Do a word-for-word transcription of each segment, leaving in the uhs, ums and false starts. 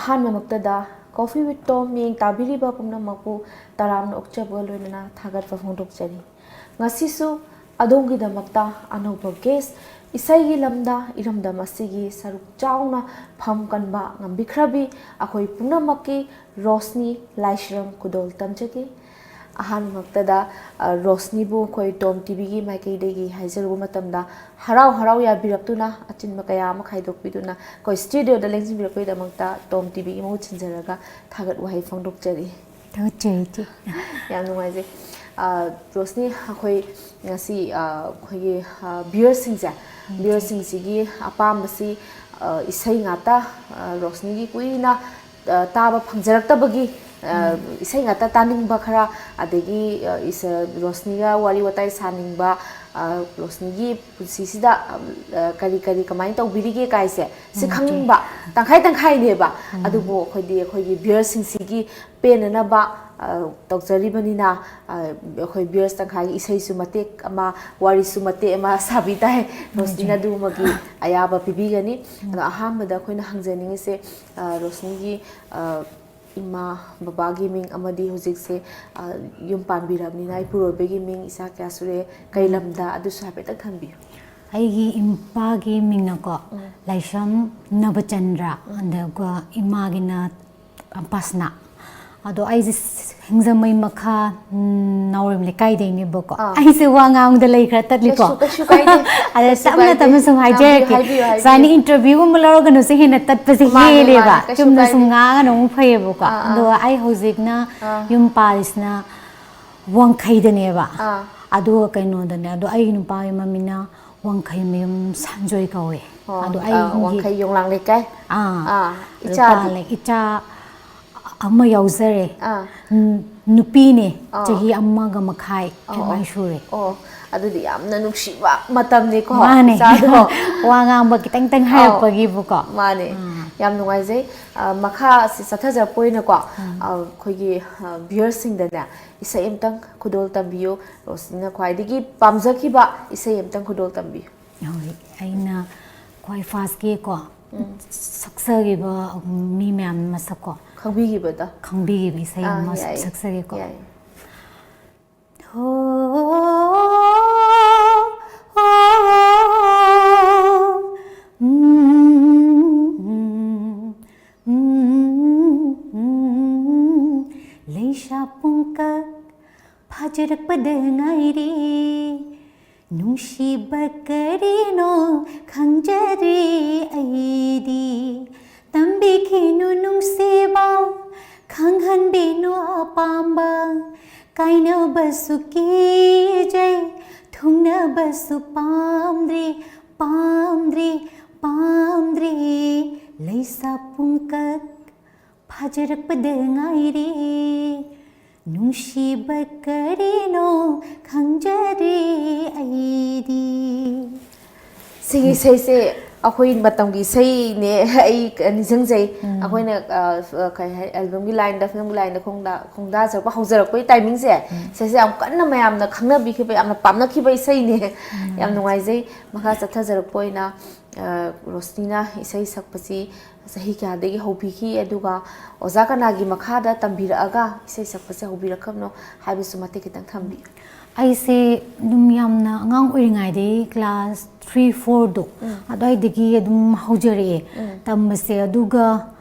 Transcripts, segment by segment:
ꯑꯍꯥꯟꯕꯃꯛꯇꯗ Coffee with Tom ꯃꯤꯠꯌꯦꯡ ꯇꯥꯕꯤꯔꯤꯕ ꯄꯨꯝꯅꯃꯛꯄꯨ ꯇꯔꯥꯝꯅ ꯑꯣꯛꯆꯕꯒ ꯂꯣꯏꯅꯅ ꯊꯥꯒꯠꯄ ꯐꯣꯡꯗꯣꯛꯆꯔꯤ꯫ ꯉꯁꯤꯁꯨ ꯑꯗꯣꯝꯒꯤꯗꯃꯛꯇ ꯑꯅꯧꯕ guest, ꯏꯁꯩꯒꯤ ꯂꯝꯗ ꯏꯔꯝꯗꯝ ꯑꯁꯤꯒꯤ ꯁꯔꯨꯛ ꯆꯥꯎꯅ ꯐꯝ ꯀꯟꯕ ꯉꯝꯕꯤꯈ꯭ꯔꯕꯤ ꯑꯩꯈꯣꯏ ꯄꯨꯝꯅꯃꯛꯀꯤ ꯔꯣꯁꯅꯤ ꯂꯥꯏꯁ꯭ꯔꯝ ꯈꯨꯗꯣꯜ ꯇꯝꯖꯒꯦ꯫ ꯑꯍꯥꯟꯕꯃꯛꯇꯗ, ꯑ, ꯔꯣꯁꯅꯤꯕꯨ ꯑꯩꯈꯣꯏ ꯇꯣꯝ ꯇꯤꯚꯤꯒꯤ ꯃꯥꯏꯀꯩꯗꯒꯤ ꯍꯥꯏꯖꯔꯨꯕ ꯃꯇꯝꯗ, ꯍꯔꯥꯎ ꯍꯔꯥꯎ ꯌꯥꯕꯤꯔꯛꯇꯨꯅ, ꯑꯆꯤꯟꯕ ꯀꯌꯥ ꯑꯃ ꯈꯥꯏꯗꯣꯛꯄꯤꯗꯨꯅ ꯑꯩꯈꯣꯏ ꯁ꯭ꯇꯨꯗꯤꯑꯣꯗ ꯂꯦꯡꯁꯤꯟꯕꯤꯔꯛꯄꯒꯤꯗꯃꯛꯇ ꯇꯣꯝ ꯇꯤꯚꯤꯒꯤ ꯃꯍꯨꯠ ꯁꯤꯟꯖꯔꯒ ꯊꯥꯒꯠ ꯋꯥꯍꯩ ꯐꯣꯡꯗꯣꯛꯆꯔꯤ꯫ ꯊꯥꯒꯠꯆꯔꯤ, ꯏꯆꯦ꯫ ꯌꯥꯝ ꯅꯨꯡꯉꯥꯏꯖꯩ꯫ ꯑ, ꯔꯣꯁꯅꯤ, ꯑꯩꯈꯣꯏ ꯉꯁꯤ, ꯑ, ꯑꯩꯈꯣꯏꯒꯤ, ꯑ, viewerꯁꯤꯡꯁꯦ, viewerꯁꯤꯡꯁꯤꯒꯤ ꯑꯄꯥꯝꯕꯁꯤ, ꯑ, ꯏꯁꯩ ꯉꯥꯛꯇ, ꯑ, ꯔꯣꯁꯅꯤꯒꯤ ꯀꯨꯏꯅ, ꯑ, ꯇꯥꯕ ꯐꯪꯖꯔꯛꯇꯕꯒꯤ, ꯑ, ꯏꯁꯩ ꯉꯥꯛꯇ ꯇꯥꯅꯤꯡꯕ ꯈꯔ, ꯑꯗꯒꯤ, ꯑ, ꯏꯁ-, ꯔꯣꯁꯅꯤꯒ ꯋꯥꯔꯤ ꯋꯥꯇꯥꯏ ꯁꯥꯅꯤꯡꯕ, ꯑ, ꯔꯣꯁꯅꯤꯒꯤ ꯄꯨꯟꯁꯤꯁꯤꯗ, ꯑ, ꯀꯔꯤ ꯀꯔꯤ ꯀꯃꯥꯏꯅ ꯇꯧꯕꯤꯔꯤꯒꯦ ꯀꯥꯏꯁꯦ, ꯁꯤ ꯈꯪꯅꯤꯡꯕ ꯇꯪꯈꯥꯏ ꯇꯪꯈꯥꯏꯅꯦꯕ꯫ ꯑꯗꯨꯕꯨ ꯑꯩꯈꯣꯏꯗꯤ ꯑꯩꯈꯣꯏꯒꯤ viewerꯁꯤꯡꯁꯤꯒꯤ ꯄꯦꯟꯅꯅꯕ, ꯑ, ꯇꯧꯖꯔꯤꯕꯅꯤꯅ, ꯑ, ꯑꯩꯈꯣꯏ viewers ꯇꯪꯈꯥꯏꯒꯤ ꯏꯁꯩꯁꯨ ꯃꯇꯦꯛ ꯑꯃ, ꯋꯥꯔꯤꯁꯨ ꯃꯇꯦꯛ ꯑꯃ ꯁꯥꯕꯤ ꯇꯥꯏ꯫ ꯔꯣꯁꯅꯤꯅ ꯑꯗꯨꯃꯒꯤ ꯑꯌꯥꯕ ꯄꯤꯕꯤꯒꯅꯤ꯫ ꯑꯗꯣ ꯑꯍꯥꯟꯕꯗ ꯑꯩꯈꯣꯏꯅ ꯍꯪꯖꯅꯤꯡꯉꯤꯁꯦ, ꯑ, ꯔꯣꯁꯅꯤꯒꯤ, ꯑ, ꯏꯃꯥ ꯕꯕꯥꯒꯤ ꯃꯤꯡ ꯑꯃꯗꯤ ꯍꯧꯖꯤꯛꯁꯦ, ꯑ, ꯌꯨꯝ ꯄꯥꯟꯕꯤꯔꯕꯅꯤꯅ ꯏꯄꯨꯔꯣꯏꯕꯒꯤ ꯃꯤꯡ, ꯏꯆꯥ ꯀꯌꯥ ꯁꯨꯔꯦ, ꯀꯩ ꯂꯝꯗ, ꯑꯗꯨꯁꯨ ꯍꯥꯏꯐꯦꯠꯇꯪ ꯊꯝꯕꯤꯌꯨ꯫ ꯑꯩꯒꯤ ꯏꯄꯥꯒꯤ ꯃꯤꯡꯅꯀꯣ, ꯂꯥꯏꯁ꯭ꯔꯝ ꯅꯕꯆꯟꯗ꯭ꯔ, ꯑꯗꯨꯒ ꯏꯃꯥꯒꯤꯅ ꯄꯥꯁꯅꯥ꯫ ꯑꯗꯣ ꯑꯩꯁꯦ ꯁꯤꯡꯖꯃꯩ ꯃꯈꯥ, ꯎꯝ, ꯅꯥꯎꯔꯦꯝ ꯂꯩꯀꯥꯏꯗꯩꯅꯦꯕꯀꯣ꯫ ꯑꯥ꯫ ꯑꯩꯁꯦ ꯋꯥ ꯉꯥꯡꯕꯗ ꯂꯩ ꯈꯔ ꯇꯠꯂꯤꯀꯣ꯫ ꯀꯩꯁꯨ, ꯀꯩꯁꯨ ꯀꯥꯏꯗꯦ꯫ ꯑꯗ ꯀꯩꯁꯨ ꯇꯞꯅ ꯀꯥꯏꯗꯦ꯫ ꯇꯞꯅ ꯁꯨꯝ ꯉꯥꯡꯕꯤꯌꯨ, ꯍꯥꯏꯖꯔꯛꯀꯦ꯫ ꯍꯥꯏꯕꯤꯌꯨ, ꯍꯥꯏꯕꯤꯌꯨ꯫ ꯁꯨꯃꯥꯏꯅ interviewꯒꯨꯝꯕ ꯂꯧꯔꯒꯅꯨꯁꯦ ꯍꯦꯟꯅ ꯇꯠꯄꯁꯦ ꯃꯥꯅꯦ, ꯍꯦꯜꯂꯦꯕ꯫ ꯃꯥꯅꯦ, ꯀꯩꯁꯨ ꯆꯨꯝꯅ ꯀꯥꯏꯗꯦ꯫ ꯁꯨꯝ ꯉꯥꯡꯉꯒꯅ ꯑꯃꯨꯛ ꯐꯩꯌꯦꯕꯀꯣ꯫ ꯑꯥ, ꯑꯥ꯫ ꯑꯗꯣ ꯑꯩ ꯍꯧꯖꯤꯛꯅ, ꯑꯥ, ꯌꯨꯝ ꯄꯥꯜꯂꯤꯁꯤꯅ ꯋꯥꯡꯈꯩꯗꯅꯦꯕ꯫ ꯑꯥ꯫ ꯑꯗꯨꯒ ꯀꯩꯅꯣꯗꯅꯦ, ꯑꯗꯣ ꯑꯩꯒꯤ ꯅꯨꯄꯥꯒꯤ ꯃꯃꯤꯡꯅ ꯋꯥꯡꯈꯩꯃꯌꯨꯝ ꯁꯟꯖꯣꯏ ꯀꯧꯋꯦ꯫ ꯑꯣ, ꯑꯗꯣ ꯑꯥ, ꯑꯩꯒꯤ ꯋꯥꯡꯈꯩ ꯌꯣꯡꯂꯥꯡ ꯂꯩꯀꯥꯏ꯫ ꯑꯥ꯫ ꯑꯥ, ꯑꯗꯣ ꯏꯆꯥꯗꯤ? ꯄꯥꯜꯂꯦ꯫ ꯏꯆꯥ ꯑꯃ ꯌꯥꯎꯖꯔꯦ꯫ ꯑꯥ꯫ ꯎꯝ, ꯅꯨꯄꯤꯅꯦ, ꯑꯥ꯫ ꯆꯍꯤ ꯑꯃꯒ ꯃꯈꯥꯏ ꯑꯣ, ꯈꯦꯠꯅ ꯑꯣ꯫ ꯁꯨꯔꯦ꯫ ꯑꯣ, ꯑꯗꯨꯗꯤ ꯌꯥꯝꯅ ꯅꯨꯡꯁꯤꯕ ꯃꯇꯝꯅꯤꯀꯣ, ꯃꯥꯅꯦ꯫ ꯏꯆꯥꯗꯣ꯫ ꯋꯥ ꯉꯥꯡꯕ ꯈꯤꯇꯪ ꯈꯤꯇꯪ ꯑꯧ, ꯍꯥꯏꯔꯛꯄꯒꯤꯕꯨꯀꯣ꯫ ꯃꯥꯅꯦ꯫ ꯑꯥ꯫ ꯌꯥꯝ ꯅꯨꯡꯉꯥꯏꯖꯩ꯫ ꯑ, ꯃꯈꯥ ꯑꯁꯤ ꯆꯠꯊꯖꯔꯛꯄ ꯑꯣꯏꯅꯀꯣ, ꯑ, ꯑꯩꯈꯣꯏꯒꯤ, ꯑ, viewerꯁꯤꯡꯗꯅꯦ ꯏꯁꯩ ꯑꯃꯇꯪ ꯈꯨꯗꯣꯜ ꯇꯝꯕꯤꯌꯨ꯫ ꯔꯣꯁꯅꯤꯅ ꯈ꯭ꯋꯥꯏꯗꯒꯤ ꯄꯥꯝꯖꯈꯤꯕ ꯏꯁꯩ ꯑꯃꯇꯪ ꯈꯨꯗꯣꯜ ꯇꯝꯕꯤꯌꯨ꯫ ꯍꯣꯏ, ꯑꯩꯅ ꯈ꯭ꯋꯥꯏ firstꯀꯤꯀꯣ, ꯁꯛꯆꯈꯤꯕ ꯃꯤ ꯃꯌꯥꯝ ꯃꯁꯛ ꯀꯣ, ꯈꯪꯕꯤꯈꯤꯕꯗꯣ꯫ ꯈꯪꯕꯤꯈꯤꯕ ꯏꯁꯩ ꯑꯥ, ꯑꯃ ꯌꯥꯏ, ꯁꯛꯆꯒꯦꯀꯣ꯫ ꯌꯥꯏ꯫ ꯍꯣ, ꯎꯝ, ꯎꯝ, ꯎꯝ, ꯎꯝ, ꯂꯩꯁꯥ ꯄꯨꯡꯀꯛ ꯐꯥꯖꯔꯛꯄꯗ ꯉꯥꯏꯔꯤ, ꯅꯨꯡꯁꯤꯕ ꯀꯔꯤꯅꯣ ꯈꯪꯖꯗ꯭ꯔꯤ ꯑꯩꯗꯤ꯫ ꯇꯝꯕꯤꯈꯤꯅꯨ ꯅꯨꯡꯁꯤꯕ, ꯈꯪꯍꯟꯕꯤꯅꯨ ꯑꯄꯥꯝꯕ, ꯀꯥꯏꯅꯕꯁꯨ ꯀꯤꯖꯩ, ꯊꯨꯡꯅꯕꯁꯨ ꯄꯥꯝꯗ꯭ꯔꯤ, ꯄꯥꯝꯗ꯭ꯔꯤ, ꯄꯥꯝꯗ꯭ꯔꯤ꯫ ꯂꯩꯁꯥ ꯄꯨꯡꯀꯛ ꯐꯥꯖꯔꯛꯄꯗ ꯉꯥꯏꯔꯤ, ꯅꯨꯡꯁꯤꯕ ꯀꯔꯤꯅꯣ ꯈꯪꯖꯗ꯭ꯔꯤ ꯑꯩꯗꯤ꯫ ꯁꯤꯒꯤ ꯏꯁꯩꯁꯦ ꯑꯩꯈꯣꯏ ꯃꯇꯝꯒꯤ ꯏꯁꯩꯅꯦ꯫ ꯑꯩ ꯅꯤꯡꯁꯤꯡꯖꯩ, ꯑꯩꯈꯣꯏꯅ ꯑ, ꯀꯩ ꯍꯥꯏ, ꯑꯦꯜꯕꯝꯒꯤ ꯂꯥꯏꯟꯗ, ꯐꯤꯂꯝꯒꯤ ꯂꯥꯏꯟꯗ ꯈꯣꯡꯗꯥ ꯈꯣꯡꯗꯥꯖꯔꯛꯄ ꯍꯧꯖꯔꯛꯄꯒꯤ ꯇꯥꯏꯃꯤꯡꯁꯦ, ꯁꯤꯁꯦ ꯌꯥꯝ ꯀꯟꯅ ꯃꯌꯥꯝꯅ ꯈꯪꯅꯕꯤꯈꯤꯕ, ꯌꯥꯝꯅ ꯄꯥꯝꯅꯈꯤꯕ ꯏꯁꯩꯅꯦ꯫ ꯌꯥꯝ ꯅꯨꯡꯉꯥꯏꯖꯩ꯫ ꯃꯈꯥ ꯆꯠꯊꯖꯔꯛꯄ ꯑꯣꯏꯅ ꯑ, ꯔꯣꯁꯅꯤꯅ ꯏꯁꯩ ꯁꯛꯄꯁꯤ ꯆꯍꯤ ꯀꯌꯥꯗꯒꯤ ꯍꯧꯕꯤꯈꯤ, ꯑꯗꯨꯒ ꯑꯣꯖꯥ ꯀꯅꯥꯒꯤ ꯃꯈꯥꯗ ꯇꯝꯕꯤꯔꯛꯑꯒ ꯏꯁꯩ ꯁꯛꯄꯁꯦ ꯍꯧꯕꯤꯔꯛꯈ꯭ꯔꯕꯅꯣ ꯍꯥꯏꯕꯁꯨ ꯃꯇꯦꯛ ꯈꯤꯇꯪ ꯊꯝꯕꯤꯌꯨ꯫ ꯑꯩꯁꯦ ꯑꯗꯨꯝ ꯌꯥꯝꯅ ꯑꯉꯥꯡ ꯑꯣꯏꯔꯤꯉꯩꯗꯒꯤ, ꯀ꯭ꯂꯥꯁ ꯊ꯭ꯔꯤ ꯐꯣꯔꯗꯣ ꯑꯗꯨꯋꯥꯏꯗꯒꯤ ꯑꯗꯨꯝ ꯍꯧꯖꯔꯛꯑꯦ ꯇꯝꯕꯁꯦ꯫ ꯑꯗꯨꯒ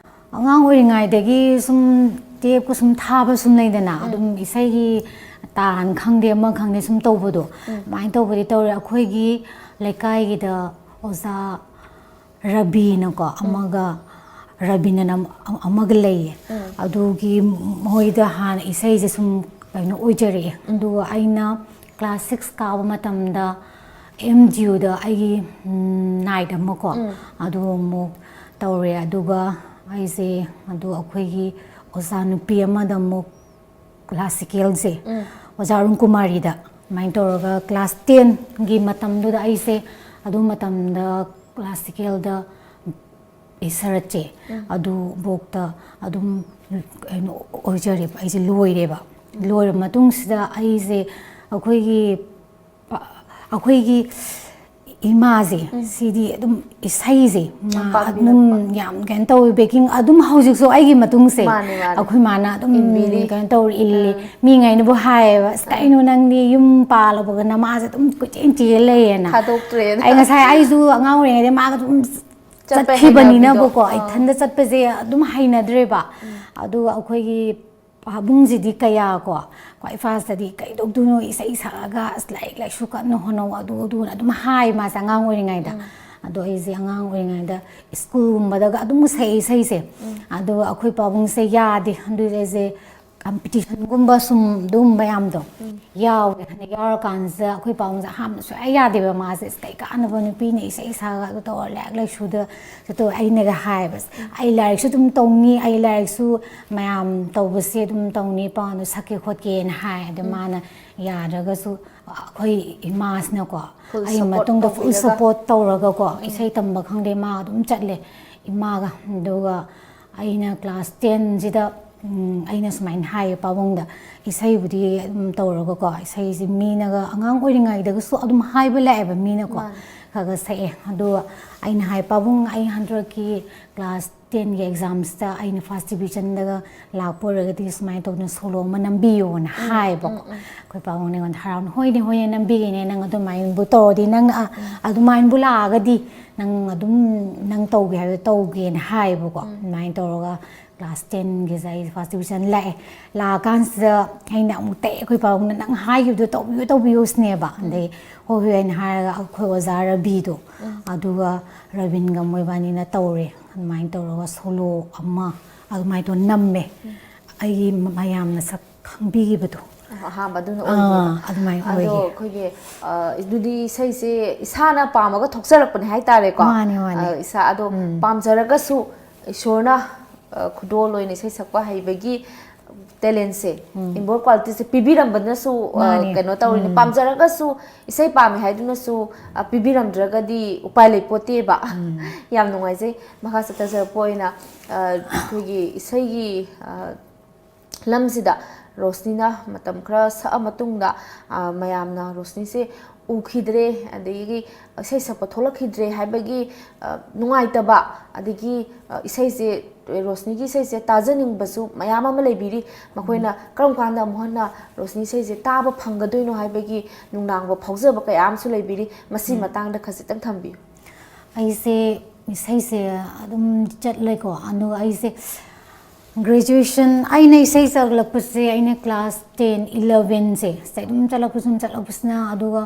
ꯑꯉꯥꯡ ꯑꯣꯏꯔꯤꯉꯩꯗꯒꯤ ꯁꯨꯝ ꯇꯦꯞꯀ ꯁꯨꯝ ꯊꯥꯕ ꯁꯨꯝ ꯂꯩꯗꯅ, ꯑꯗꯨꯝ ꯏꯁꯩꯒꯤ ꯇꯥꯟ ꯈꯪꯗꯦ ꯑꯃ ꯈꯪꯗꯦ ꯁꯨꯝ ꯇꯧꯕꯗꯣ, ꯑꯗꯨꯃꯥꯏꯅ ꯇꯧꯕꯗꯤ ꯇꯧꯔꯦ꯫ ꯑꯩꯈꯣꯏꯒꯤ ꯂꯩꯀꯥꯏꯒꯤꯗ ꯑꯣꯖꯥ ꯔꯕꯤꯅꯀꯣ ꯑꯃꯒ, ꯔꯕꯤꯅꯅ ꯑꯃꯒ ꯂꯩꯌꯦ꯫ ꯑꯗꯨꯒꯤ ꯃꯣꯏꯗ ꯍꯥꯟꯅ ꯏꯁꯩꯁꯦ ꯁꯨꯝ ꯀꯩꯅꯣ ꯑꯣꯏꯖꯔꯛꯑꯦ꯫ ꯑꯗꯨꯒ ꯑꯩꯅ ꯀ꯭ꯂꯥꯁ ꯁꯤꯛꯁ ꯀꯥꯕ ꯃꯇꯝꯗ ꯑꯦꯝ ꯖꯤ ꯌꯨꯗ ꯑꯩꯒꯤ ꯅꯥꯏꯠ ꯑꯃꯀꯣ ꯑꯗꯨ ꯑꯃꯨꯛ ꯇꯧꯔꯦ꯫ ꯑꯗꯨꯒ ꯑꯩꯁꯦ ꯑꯗꯨ ꯑꯩꯈꯣꯏꯒꯤ ꯑꯣꯖꯥ ꯅꯨꯄꯤ ꯑꯃꯗ ꯑꯃꯨꯛ ꯀ꯭ꯂꯥꯁꯤꯀꯦꯜꯁꯦ ꯑꯣꯖꯥ ꯑꯔꯨꯟ ꯀꯨꯃꯥꯔꯤꯗ ꯑꯗꯨꯃꯥꯏꯅ ꯇꯧꯔꯒ ꯀ꯭ꯂꯥꯁ ꯇꯦꯟꯒꯤ ꯃꯇꯝꯗꯨꯗ ꯑꯩꯁꯦ ꯑꯗꯨ ꯃꯇꯝꯗ ꯀ꯭ꯂꯥꯁꯤꯀꯦꯜꯗ ꯏꯁꯔꯠꯁꯦ ꯑꯗꯨꯐꯧꯇ ꯑꯗꯨꯝ ꯀꯩꯅꯣ ꯑꯣꯏꯖꯔꯦꯕ, ꯑꯩꯁꯦ ꯂꯣꯏꯔꯦꯕ꯫ ꯂꯣꯏꯔꯕ ꯃꯇꯨꯡꯁꯤꯗ ꯑꯩꯁꯦ ꯑꯩꯈꯣꯏꯒꯤ ꯑꯩꯈꯣꯏꯒꯤ ꯏꯃꯥꯁꯦ ꯁꯤꯗꯤ ꯑꯗꯨꯝ ꯏꯁꯩꯁꯦ ꯃꯥ ꯄꯥꯝꯕꯤꯔꯛꯄ꯫ ꯑꯗꯨꯝ ꯌꯥꯝ ꯀꯩꯅꯣ ꯇꯧꯋꯤ, ꯕꯦꯀꯤꯡ ꯑꯗꯨꯝ ꯍꯧꯖꯤꯛꯁꯨ ꯑꯩꯒꯤ ꯃꯇꯨꯡꯁꯦ ꯃꯥꯅꯦ, ꯃꯥꯅꯦ꯫ ꯑꯩꯈꯣꯏ ꯃꯥꯅ ꯑꯗꯨꯝ ꯏꯟꯕꯤꯔꯤ꯫ ꯀꯩꯅꯣ ꯇꯧꯔ ꯏꯜꯂꯤ꯫ ꯃꯤꯉꯩꯅꯕꯨ ꯍꯥꯏꯌꯦꯕ, "ꯑꯁ, ꯀꯩꯅꯣ ꯅꯪꯗꯤ ꯌꯨꯝ ꯄꯥꯜꯂꯕꯒ ꯅꯃꯥꯁꯦ ꯑꯗꯨꯝ ꯀꯣꯏꯆꯦꯟ ꯆꯦꯜ ꯂꯩꯌꯦꯅ"꯫ ꯊꯥꯗꯣꯛꯇ꯭ꯔꯦꯅ꯫ ꯑꯩ ꯉꯁꯥꯏ ꯑꯩꯁꯨ ꯑꯉꯥꯡ ꯑꯣꯏꯔꯤꯉꯩꯗ ꯃꯥꯒ ꯑꯗꯨꯝ ꯆꯠꯄ ꯆꯠꯈꯤꯕꯅꯤꯅꯕꯀꯣ ꯍꯩꯅꯕꯤꯗꯣ꯫ ꯑꯥ꯫ ꯏꯊꯟꯗ ꯆꯠꯄꯁꯦ ꯑꯗꯨꯝ ꯍꯩꯅꯗ꯭ꯔꯦꯕ꯫ ꯑꯗꯨꯒ ꯑꯩꯈꯣꯏꯒꯤ ꯄꯥꯕꯨꯡꯁꯤꯗꯤ ꯀꯌꯥ ꯀꯣ, ꯈ꯭ꯋꯥꯏ ꯐꯥꯔꯁꯇꯗꯤ "ꯀꯩꯗꯧꯗꯣꯏꯅꯣ, ꯏꯁꯩ ꯁꯛꯑꯒ, ꯑꯁ, ꯂꯥꯏꯔꯤꯛ ꯂꯥꯏꯁꯨ ꯀꯟꯅ ꯍꯣꯠꯅꯧ, ꯑꯗꯨ ꯑꯗꯨꯅ" ꯑꯗꯨꯝ ꯍꯥꯏ ꯃꯥꯁꯦ ꯑꯉꯥꯡ ꯑꯣꯏꯔꯤꯉꯩꯗ꯫ ꯑꯗꯣ ꯑꯩꯁꯦ ꯑꯉꯥꯡ ꯑꯣꯏꯔꯤꯉꯩꯗ ꯁ꯭ꯀꯨꯜꯒꯨꯝꯕꯗꯒ ꯑꯗꯨꯝ ꯁꯛꯑꯦ ꯏꯁꯩꯁꯦ꯫ ꯑꯗꯨꯒ ꯑꯩꯈꯣꯏ ꯄꯥꯕꯨꯡꯁꯦ ꯌꯥꯗꯦ꯫ ꯑꯗꯨꯗꯤ ꯑꯩꯁꯦ ꯀꯝꯄꯤꯇꯤꯁꯟꯒꯨꯝꯕ ꯁꯨꯝ ꯑꯗꯨꯒꯨꯝꯕ ꯌꯥꯝꯗꯣ ꯌꯥꯎꯋꯦ꯫ ꯍꯟꯗꯛ ꯌꯥꯎꯔꯀꯥꯟꯁꯤꯗ ꯑꯩꯈꯣꯏ ꯄꯥꯕꯨꯡꯁꯦ ꯑꯍꯥꯟꯕꯗ ꯁꯨꯡꯌꯥ ꯌꯥꯗꯦꯕ꯫ ꯃꯥꯁꯦ "ꯑꯁ, ꯀꯩ ꯀꯥꯟꯅꯕ, ꯅꯨꯄꯤꯅ ꯏꯁꯩ ꯁꯛꯑꯒ ꯑꯗꯨ ꯇꯧꯔ ꯂꯥꯏꯔꯤꯛ ꯂꯥꯏꯁꯨꯗ ꯆꯠꯇꯧ", ꯑꯩꯅꯒ ꯍꯥꯏꯌꯦꯕ꯫ "ꯑꯁ, ꯑꯩ ꯂꯥꯏꯔꯤꯛꯁꯨ ꯑꯗꯨꯝ ꯇꯧꯅꯤ, ꯑꯩ ꯂꯥꯏꯔꯤꯛꯁꯨ ꯃꯌꯥꯝ ꯇꯧꯕꯁꯦ ꯑꯗꯨꯝ ꯇꯧꯅꯤ, ꯄꯥꯎꯅ ꯁꯛꯀꯦ ꯈꯣꯠꯀꯦꯅ" ꯍꯥꯏ꯫ ꯑꯗꯣ ꯃꯥꯅ ꯌꯥꯗ꯭ꯔꯒꯁꯨ ꯑꯩꯈꯣꯏ ꯏꯃꯥꯁꯤꯅꯀꯣ Full ꯑꯩ support ꯃꯇꯨꯡꯗ ꯐꯨꯜ ꯇꯧꯕꯤꯔꯒ꯫ ꯁꯞꯄꯣꯔꯠ ꯇꯧꯔꯒꯀꯣ, ꯏꯁꯩ ꯇꯝꯕ ꯈꯪꯗꯦ, ꯃꯥ ꯑꯗꯨꯝ ꯆꯠꯂꯦ ꯏꯃꯥꯒ꯫ ꯑꯗꯨꯒ ꯑꯩꯅ ꯀ꯭ꯂꯥꯁ ꯇꯦꯟꯁꯤꯗ ꯑꯩꯅ ꯁꯨꯃꯥꯏꯅ ꯍꯥꯏꯌꯦ ꯄꯥꯕꯨꯡꯗ, "ꯏꯁꯩꯕꯨꯗꯤ ꯑꯗꯨꯝ ꯇꯧꯔꯒꯀꯣ, ꯏꯁꯩꯁꯤ ꯃꯤꯅꯒ ꯑꯉꯥꯡ ꯑꯣꯏꯔꯤꯉꯩꯗꯒꯁꯨ ꯑꯗꯨꯝ ꯍꯥꯏꯕ ꯂꯥꯛꯑꯦꯕ ꯃꯤꯅꯀꯣ, ꯃꯥꯅꯦ꯫ ꯈꯔ ꯈꯔ ꯁꯛꯑꯦ꯫ ꯑꯗꯨꯒ ꯑꯩꯅ ꯍꯥꯏ, ꯄꯥꯕꯨꯡ, ꯑꯩ ꯍꯟꯗꯛꯀꯤ ꯀ꯭ꯂꯥꯁ ꯇꯦꯟꯒꯤ ꯑꯦꯛꯖꯥꯝꯁꯤꯗ ꯑꯩꯅ ꯐꯥꯔꯁ ꯗꯤꯕꯤꯖꯟꯗꯒ ꯂꯥꯛꯄ ꯑꯣꯏꯔꯒꯗꯤ ꯁꯨꯃꯥꯏꯅ ꯇꯧꯗꯅ ꯁꯣꯂꯣ ꯑꯃ ꯅꯝꯕꯤꯌꯣꯅ" ꯍꯥꯏꯌꯦꯕꯀꯣ꯫ ꯑꯩꯈꯣꯏ ꯄꯥꯕꯨꯡꯅ ꯑꯩꯉꯣꯟꯗ ꯍꯔꯥꯎꯅ, "ꯍꯣꯏꯅꯦ, ꯍꯣꯏꯅꯦ, ꯅꯝꯕꯤꯒꯦꯅꯦ, ꯅꯪ ꯑꯗꯨꯃꯥꯏꯅꯕꯨ ꯇꯧꯔꯗꯤ, ꯅꯪ ꯑ, ꯑꯗꯨꯃꯥꯏꯅꯕꯨ ꯂꯥꯛꯑꯒꯗꯤ ꯅꯪ ꯑꯗꯨꯝ ꯅꯪ ꯇꯧꯒꯦ ꯍꯥꯏꯕꯗꯣ ꯇꯧꯒꯦꯅ" ꯍꯥꯏꯌꯦꯕꯀꯣ꯫ ꯑꯗꯨꯃꯥꯏꯅ ꯇꯧꯔꯒ ꯀ꯭ꯂꯥꯁ ꯇꯦꯟꯒꯤꯁꯦ ꯑꯩ ꯐꯥꯔꯁ ꯗꯤꯕꯤꯖꯟ ꯂꯥꯛꯑꯦ꯫ ꯂꯥꯛꯑꯀꯥꯟꯁꯤꯗ ꯑꯩꯅ ꯑꯃꯨꯛꯇ ꯑꯩꯈꯣꯏ ꯄꯥꯕꯨꯡꯅ "ꯅꯪ ꯍꯥꯏꯈꯤꯕꯗꯣ ꯇꯧꯕꯤꯌꯨ, ꯇꯧꯕꯤꯌꯨ" ꯁꯤꯅꯦꯕ꯫ ꯑꯗꯩ "ꯍꯣꯏ, ꯍꯣꯏ" ꯑꯩꯅ ꯍꯥꯏꯔꯒ ꯑꯩꯈꯣꯏ ꯑꯣꯖꯥ ꯔꯕꯤꯗꯣ ꯑꯗꯨꯒ ꯔꯕꯤꯟꯒ ꯃꯣꯏꯕꯥꯅꯤꯅ ꯇꯧꯔꯦ꯫ ꯑꯗꯨꯃꯥꯏꯅ ꯇꯧꯔꯒ ꯁꯣꯂꯣ ꯑꯃ ꯑꯗꯨꯃꯥꯏꯅ ꯇꯧꯔ ꯅꯝꯃꯦ꯫ ꯑꯩꯒꯤ ꯃꯌꯥꯝꯅ ꯁꯛ ꯈꯪꯕꯤꯈꯤꯕꯗꯣ꯫ ꯑꯍꯥꯟꯕ ꯑꯗꯨꯅ ꯑꯥ, ꯑꯣꯏꯈꯤꯕ꯫ ꯑꯗꯨꯃꯥꯏꯅ ꯑꯗꯣ ꯑꯣꯏꯌꯦ꯫ ꯑꯩꯈꯣꯏꯒꯤ, ꯑ, ꯑꯗꯨꯗꯤ ꯏꯁꯩꯁꯦ ꯏꯁꯥꯅ ꯄꯥꯝꯃꯒ ꯊꯣꯛꯆꯔꯛꯄꯅꯦ ꯍꯥꯏꯇꯥꯔꯦꯀꯣ꯫ ꯃꯥꯅꯦ, ꯃꯥꯅꯦ꯫ ꯑ, ꯏꯁꯥ ꯑꯗꯣ ꯄꯥꯝꯖꯔꯒꯁꯨ ꯏꯁꯣꯔꯅ, ꯑ, ꯈꯨꯗꯣꯜ ꯑꯣꯏꯅ ꯏꯁꯩ ꯁꯛꯄ ꯍꯩꯕꯒꯤ ꯇꯦꯂꯦꯟꯁꯦ, inborn qualityꯁꯦ ꯄꯤꯕꯤꯔꯝꯕꯅꯁꯨ, ꯑ, ꯃꯥꯅꯦ꯫ ꯀꯩꯅꯣ ꯇꯧꯔꯤꯅꯤ꯫ ꯄꯥꯝꯖꯔꯒꯁꯨ ꯏꯁꯩ ꯄꯥꯝꯃꯦ ꯍꯥꯏꯗꯨꯅꯁꯨ, ꯑ, ꯄꯤꯕꯤꯔꯝꯗ꯭ꯔꯒꯗꯤ ꯎꯄꯥꯏ ꯂꯩꯄꯣꯠꯇꯦꯕ꯫ ꯌꯥꯝ ꯅꯨꯡꯉꯥꯏꯖꯩ꯫ ꯃꯈꯥ ꯆꯠꯊꯖꯔꯛꯄ ꯑꯣꯏꯅ, ꯑ, ꯑꯩꯈꯣꯏꯒꯤ ꯏꯁꯩꯒꯤ, ꯑ, ꯂꯝꯁꯤꯗ ꯔꯣꯁꯅꯤꯅ ꯃꯇꯝ ꯈꯔ ꯁꯛꯑ ꯃꯇꯨꯡꯗ, ꯑ, ꯃꯌꯥꯝꯅ ꯔꯣꯁꯅꯤꯁꯦ ꯎꯈꯤꯗ꯭ꯔꯦ, ꯑꯗꯒꯤ ꯏꯁꯩ ꯁꯛꯄ ꯊꯣꯛꯂꯛꯈꯤꯗ꯭ꯔꯦ ꯍꯥꯏꯕꯒꯤ, ꯑ, ꯅꯨꯡꯉꯥꯏꯇꯕ, ꯑꯗꯒꯤ, ꯑ, ꯏꯁꯩꯁꯦ, ꯔꯣꯁꯅꯤꯒꯤ ꯏꯁꯩꯁꯦ ꯇꯥꯖꯅꯤꯡꯕꯁꯨ ꯃꯌꯥꯝ ꯑꯃ ꯂꯩꯕꯤꯔꯤ꯫ ꯃꯈꯣꯏꯅ ꯀꯔꯝ ꯀꯥꯟꯗ ꯑꯃꯨꯛ ꯍꯟꯅ ꯔꯣꯁꯅꯤ ꯏꯁꯩꯁꯦ ꯇꯥꯕ ꯐꯪꯒꯗꯣꯏꯅꯣ ꯍꯥꯏꯕꯒꯤ ꯅꯨꯡꯅꯥꯡꯕ ꯐꯥꯎꯖꯕ ꯀꯌꯥ ꯑꯃꯁꯨ ꯂꯩꯕꯤꯔꯤ꯫ ꯃꯁꯤ ꯃꯇꯥꯡꯗ ꯈꯖꯤꯛꯇꯪ ꯊꯝꯕꯤꯌꯨ꯫ ꯑꯩꯁꯦ ꯏꯁꯩꯁꯦ ꯑꯗꯨꯝ ꯆꯠꯂꯦꯀꯣ, ꯑꯗꯨꯒ ꯑꯩꯁꯦ graduation, ꯑꯩꯅ ꯏꯁꯩ ꯆꯠꯂꯛꯄꯁꯦ ꯑꯩꯅ class ten, elevenꯁꯦ ꯁꯤꯗ ꯑꯗꯨꯝ ꯆꯠꯂꯛꯄ, ꯁꯨꯝ ꯆꯠꯂꯛꯄꯁꯤꯅ, ꯑꯗꯨꯒ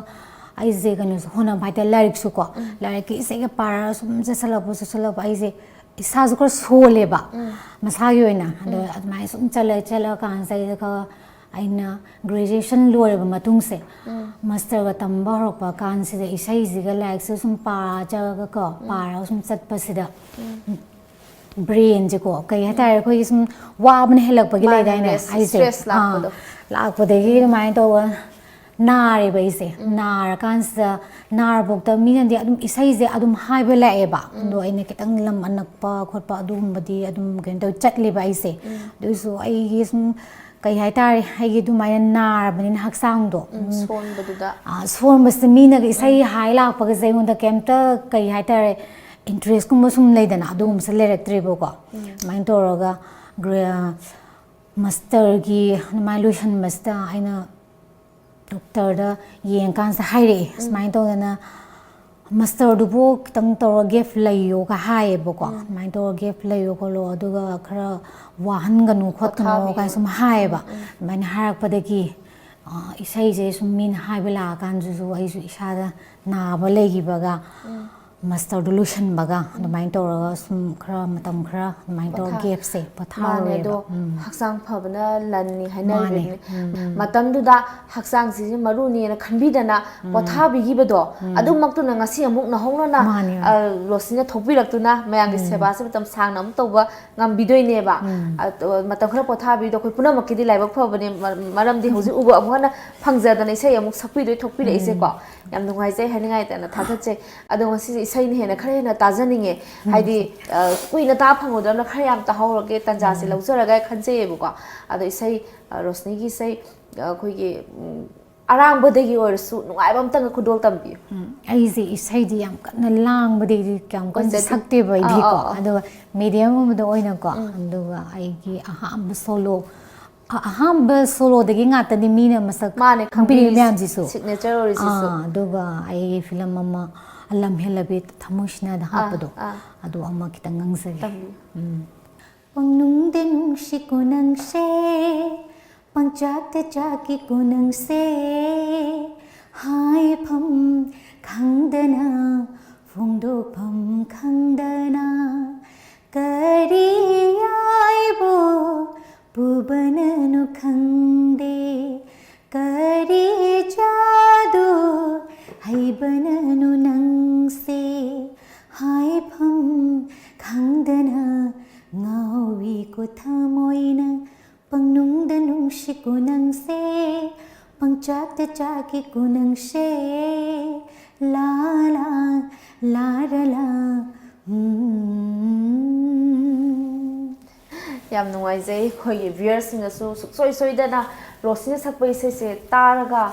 ꯑꯩꯁꯦ ꯀꯩꯅꯣꯁꯨ ꯍꯣꯠꯅꯕ ꯍꯥꯏꯇꯥꯔꯦ, ꯂꯥꯏꯔꯤꯛꯁꯨꯀꯣ, ꯂꯥꯏꯔꯤꯛꯀꯤ ꯏꯁꯩꯒ ꯄꯥꯔꯒ ꯁꯨꯝ ꯆꯠꯁꯜꯂꯛꯄ, ꯆꯠꯁꯜꯂꯛꯄ, ꯑꯩꯁꯦ ꯏꯁꯥꯁꯨ ꯈꯔ ꯁꯣꯜꯂꯦꯕ ꯃꯁꯥꯒꯤ ꯑꯣꯏꯅ꯫ ꯑꯗꯣ ꯑꯗꯨꯃꯥꯏꯅ ꯁꯨꯝ ꯆꯠꯂ ꯆꯠꯂ ꯀꯥꯟꯁꯤꯗ ꯑꯩꯅ graduation ꯂꯣꯏꯔꯕ ꯃꯇꯨꯡꯁꯦ, ꯃꯥꯁꯇꯔꯒ ꯇꯝꯕ ꯍꯧꯔꯛꯄ ꯀꯥꯟꯁꯤꯗ ꯏꯁꯩꯁꯤꯒ ꯂꯥꯏꯔꯤꯛꯁꯤꯒ ꯁꯨꯝ ꯄꯥꯖꯔꯒꯀꯣ, ꯄꯥꯔꯒ ꯁꯨꯝ ꯆꯠꯄꯁꯤꯗ brainꯁꯦꯀꯣ, ꯀꯩ ꯍꯥꯏꯇꯥꯔꯦ, ꯑꯩꯈꯣꯏꯒꯤ ꯁꯨꯝ ꯋꯥꯕꯅ ꯍꯦꯜꯂꯛꯄꯒꯤ ꯃꯥꯅꯦ, ꯂꯩꯗꯥꯏꯅꯦ? ꯃꯦꯁ, ꯑꯩꯁꯦ, stress ꯑꯥ, ꯂꯥꯛꯄꯗꯣ꯫ ꯂꯥꯛꯄꯗꯒꯤ ꯑꯗꯨꯃꯥꯏꯅ ꯇꯧꯕ ꯅꯥꯔꯦꯕ ꯑꯩꯁꯦ꯫ ꯅꯥꯔꯀꯥꯟꯁꯤꯗ, ꯅꯥꯔꯕꯧꯇ ꯃꯤꯅꯗꯤ ꯑꯗꯨꯝ ꯏꯁꯩꯁꯦ ꯑꯗꯨꯝ ꯍꯥꯏꯕ ꯂꯥꯛꯑꯦꯕ꯫ ꯑꯗꯣ ꯑꯩꯅ ꯈꯤꯇꯪ ꯂꯝ ꯑꯅꯛꯄ ꯈꯣꯠꯄ ꯑꯗꯨꯒꯨꯝꯕꯗꯤ ꯑꯗꯨꯝ ꯀꯩꯅꯣ ꯇꯧ ꯆꯠꯂꯦꯕ ꯑꯩꯁꯦ꯫ ꯑꯗꯨꯏꯁꯨ ꯑꯩꯒꯤ ꯁꯨꯝ ꯀꯩ ꯍꯥꯏꯇꯥꯔꯦ, ꯑꯩꯒꯤ ꯑꯗꯨꯃꯥꯏꯅ ꯅꯥꯔꯕꯅꯤꯅ ꯍꯛꯆꯥꯡꯗꯣ, ꯎꯝ, ꯁꯣꯟꯕꯗꯨꯗ꯫ ꯑ, ꯁꯣꯟꯕꯁꯦ ꯃꯤꯅꯒ ꯏꯁꯩ ꯍꯥꯏ ꯂꯥꯛꯄꯒꯁꯦ ꯑꯩꯉꯣꯟꯗ ꯀꯩꯝꯇ, ꯀꯩ ꯍꯥꯏꯇꯥꯔꯦ, interestꯀꯨꯝꯕ ꯁꯨꯝ ꯂꯩꯗꯅ, ꯑꯗꯨꯒꯨꯝꯕꯁꯦ ꯂꯩꯔꯛꯇ꯭ꯔꯦꯕꯀꯣ꯫ ꯑꯗꯨꯃꯥꯏꯅ ꯇꯧꯔꯒ ꯒ꯭ꯔꯦ-, ꯃꯥꯁꯇꯔꯒꯤ ꯑꯗꯨꯃꯥꯏꯅ ꯂꯣꯏꯁꯟꯕꯁꯤꯗ ꯑꯩꯅ ꯗꯣꯛꯇꯔꯗ ꯌꯦꯡꯉꯀꯥꯟꯁꯤꯗ ꯍꯥꯏꯔꯛꯑꯦ, "ꯁꯨꯃꯥꯏꯅ ꯇꯧꯗꯅ ꯃꯥꯁꯇꯔꯗꯨꯕꯨ ꯈꯤꯇꯪ ꯇꯧꯔꯒ gap ꯂꯩꯌꯣꯒ" ꯍꯥꯏꯌꯦꯕꯀꯣ꯫ "ꯑꯗꯨꯃꯥꯏꯅ ꯇꯧꯔꯒ gap ꯂꯩꯌꯣ ꯈꯣꯠꯂꯣ, ꯑꯗꯨꯒ ꯈꯔ ꯋꯥꯍꯟꯒꯅꯨ ꯈꯣꯠꯀꯅꯨ" ꯀꯥꯏꯅ ꯁꯨꯝ ꯍꯥꯏꯌꯦꯕ꯫ ꯑꯗꯨꯃꯥꯏꯅ ꯍꯥꯏꯔꯛꯄꯗꯒꯤ, ꯑ, ꯏꯁꯩꯁꯦ ꯁꯨꯝ ꯃꯤꯅ ꯍꯥꯏꯕ ꯂꯥꯛꯑꯀꯥꯟꯗꯁꯨ ꯑꯩꯁꯨ ꯏꯁꯥꯗ ꯅꯥꯕ ꯂꯩꯈꯤꯕꯒ, ꯃꯥꯁꯇꯔꯗꯨ ꯂꯣꯏꯁꯤꯟꯕꯒ ꯑꯗꯨꯃꯥꯏꯅ ꯇꯧꯔꯒ ꯁꯨꯝ ꯈꯔ ꯃꯇꯝ ꯈꯔ ꯑꯗꯨꯃꯥꯏꯅ ꯇꯧꯔꯒ ꯄꯣꯊꯥ-, gapꯁꯦ ꯃꯥꯅꯦ, ꯄꯣꯊꯥꯔꯨꯔꯦꯕ꯫ ꯑꯗꯣ ꯎꯝ꯫ ꯍꯛꯆꯥꯡ ꯐꯕꯅ ꯂꯟꯅꯤ ꯃꯥꯅꯦ꯫ ꯍꯥꯏꯅꯔꯤꯕꯅꯤ꯫ ꯎꯝ, ꯎꯝ꯫ ꯃꯇꯝꯗꯨꯗ ꯍꯛꯆꯥꯡꯁꯤꯁꯨ ꯃꯔꯨꯅꯦꯅ ꯈꯟꯕꯤꯗꯅ ꯄꯣꯊꯥꯕꯤꯈꯤꯕꯗꯣ, ꯑꯗꯨꯃꯛꯇꯨꯅ ꯉꯁꯤ ꯑꯃꯨꯛ ꯅꯧꯍꯧꯅꯅ, ꯃꯥꯅꯦ, ꯃꯥꯅꯦ꯫ ꯑ, ꯔꯣꯁꯅꯤꯅ ꯊꯣꯛꯄꯤꯔꯛꯇꯨꯅ ꯃꯌꯥꯝꯒꯤ ꯁꯦꯕꯥꯁꯦ ꯃꯇꯝ ꯁꯥꯡꯅ ꯑꯃꯨꯛ ꯇꯧꯕ ꯉꯝꯕꯤꯗꯣꯏꯅꯦꯕ꯫ ꯑꯗꯣ ꯃꯇꯝ ꯈꯔ ꯄꯣꯊꯥꯕꯤꯗꯣ ꯑꯩꯈꯣꯏ ꯄꯨꯝꯅꯃꯛꯀꯤꯗꯤ ꯂꯥꯏꯕꯛ ꯐꯕꯅꯦ, ꯃ-, ꯃꯔꯝꯗꯤ ꯍꯧꯖꯤꯛ ꯎꯕ ꯑꯃꯨꯛ ꯍꯟꯅ ꯐꯪꯖꯗꯅ ꯏꯁꯩ ꯑꯃꯨꯛ ꯁꯛꯄꯤꯗꯣꯏ ꯊꯣꯛꯄꯤꯔꯛꯏꯁꯦꯀꯣ꯫ ꯌꯥꯝ ꯅꯨꯡꯉꯥꯏꯖꯩ, ꯍꯥꯏꯅꯤꯡꯉꯥꯏ ꯂꯩꯇꯅ ꯊꯥꯒꯠꯆꯩ꯫ ꯑꯗꯣ ꯉꯁꯤꯁꯦ ꯏꯁꯩꯅ ꯍꯦꯟꯅ ꯈꯔ ꯍꯦꯟꯅ ꯇꯥꯖꯅꯤꯡꯉꯦ꯫ ꯍꯥꯏꯗꯤ, ꯑ, ꯀꯨꯏꯅ ꯇꯥ ꯐꯪꯉꯨꯗ꯭ꯔꯕꯅ ꯈꯔ ꯌꯥꯝ ꯇꯥꯍꯧꯔꯒꯦ, ꯇꯥꯟꯖꯥꯁꯦ ꯂꯧꯖꯔꯒ ꯈꯟꯖꯩꯌꯦꯕꯀꯣ꯫ ꯑꯗꯣ ꯏꯁꯩ, ꯑ, ꯔꯣꯁꯅꯤꯒꯤ ꯏꯁꯩ, ꯑ, ꯑꯩꯈꯣꯏꯒꯤ, ꯎꯝ, ꯑꯔꯥꯡꯕꯗꯒꯤ ꯑꯣꯏꯔꯁꯨ ꯅꯨꯡꯉꯥꯏꯕ ꯑꯝꯇꯪꯒ ꯈꯨꯗꯣꯜ ꯇꯝꯕꯤꯌꯨ꯫ ꯎꯝ, ꯑꯩꯁꯦ ꯏꯁꯩꯗꯤ ꯌꯥꯝ ꯀꯟꯅ ꯂꯥꯡꯕꯗꯤ ꯀꯌꯥꯝ ꯀꯟꯅ ꯑꯣꯏꯖꯗꯦ꯫ ꯁꯛꯇꯦꯕ ꯑꯥ, ꯑꯩꯗꯤꯀꯣ꯫ ꯑꯥ, ꯑꯥ꯫ ꯑꯗꯨꯒ ꯃꯦꯗꯤꯌꯝ ꯑꯃꯗ ꯑꯣꯏꯅꯀꯣ, ꯑꯗꯨꯒ ꯑꯩꯒꯤ ꯑꯍꯥꯟꯕ ꯁꯣꯂꯣ, ꯑ- ꯑꯍꯥꯟꯕ ꯁꯣꯂꯣꯗꯒꯤ ꯉꯥꯛꯇꯅꯤ ꯃꯤꯅ ꯃꯁꯛ ꯃꯥꯅꯦ, ꯈꯪꯕꯤꯔꯤ ꯈꯪꯕꯤꯔꯤꯁꯦ꯫ ꯃꯌꯥꯝꯁꯤꯁꯨ꯫ ꯁꯤꯒꯅꯦꯆꯔ ꯑꯣꯏꯔꯤꯁꯤꯁꯨ꯫ ꯑꯥ, ꯑꯗꯨꯒ ꯑꯩꯒꯤ ꯐꯤꯂꯝ ꯑꯃ ꯂꯝ ꯍꯦꯜꯂꯕꯤ ꯊꯃꯣꯏꯁꯤꯅꯗ ꯍꯥꯞꯄꯗꯣ, ꯑꯥ꯫ ꯑꯗꯨ ꯑꯃ ꯈꯤꯇꯪ ꯉꯥꯡꯖꯒꯦ꯫ ꯇꯝꯕꯤꯌꯨ꯫ ꯎꯝ꯫ ꯄꯪꯅꯨꯡꯗ ꯅꯨꯡꯁꯤꯀꯣ ꯅꯪꯁꯦ, ꯄꯪꯆꯥꯛꯇ ꯆꯥꯛꯏꯀꯣ ꯅꯪꯁꯦ꯫ ꯍꯥꯏꯐꯝ ꯈꯪꯗꯅ, ꯐꯣꯡꯗꯣꯛꯐꯝ ꯈꯪꯗꯅ, ꯀꯔꯤ ꯍꯥꯏꯕꯨ ꯄꯨꯕꯅꯅꯣ ꯈꯪꯗꯦ, ꯀꯔꯤ ꯖꯥꯗꯨ ꯍꯩꯕꯅꯅꯣ ꯅꯪꯁꯦ꯫ ꯍꯥꯏꯐꯝ ꯈꯪꯗꯅ ꯉꯥꯎꯏꯀꯣ ꯊꯃꯣꯏꯅ, ꯄꯪꯅꯨꯡꯗ ꯅꯨꯡꯁꯤꯀꯣ ꯅꯪꯁꯦ, ꯄꯪꯆꯥꯛꯇ ꯆꯥꯛꯏꯀꯣ ꯅꯪꯁꯦ꯫ ꯂꯥ ꯂꯥ, ꯂꯥ ꯔ ꯂꯥ, ꯎꯝ꯫ ꯌꯥꯝ ꯅꯨꯡꯉꯥꯏꯖꯩ꯫ ꯑꯩꯈꯣꯏꯒꯤ ꯚ꯭ꯌꯨꯌꯔꯁꯤꯡꯅꯁꯨ ꯁꯨꯡꯁꯣꯏ ꯁꯣꯏꯗꯅ ꯔꯣꯁꯅꯤꯅ ꯁꯛꯄ ꯏꯁꯩꯁꯦ ꯇꯥꯔꯒ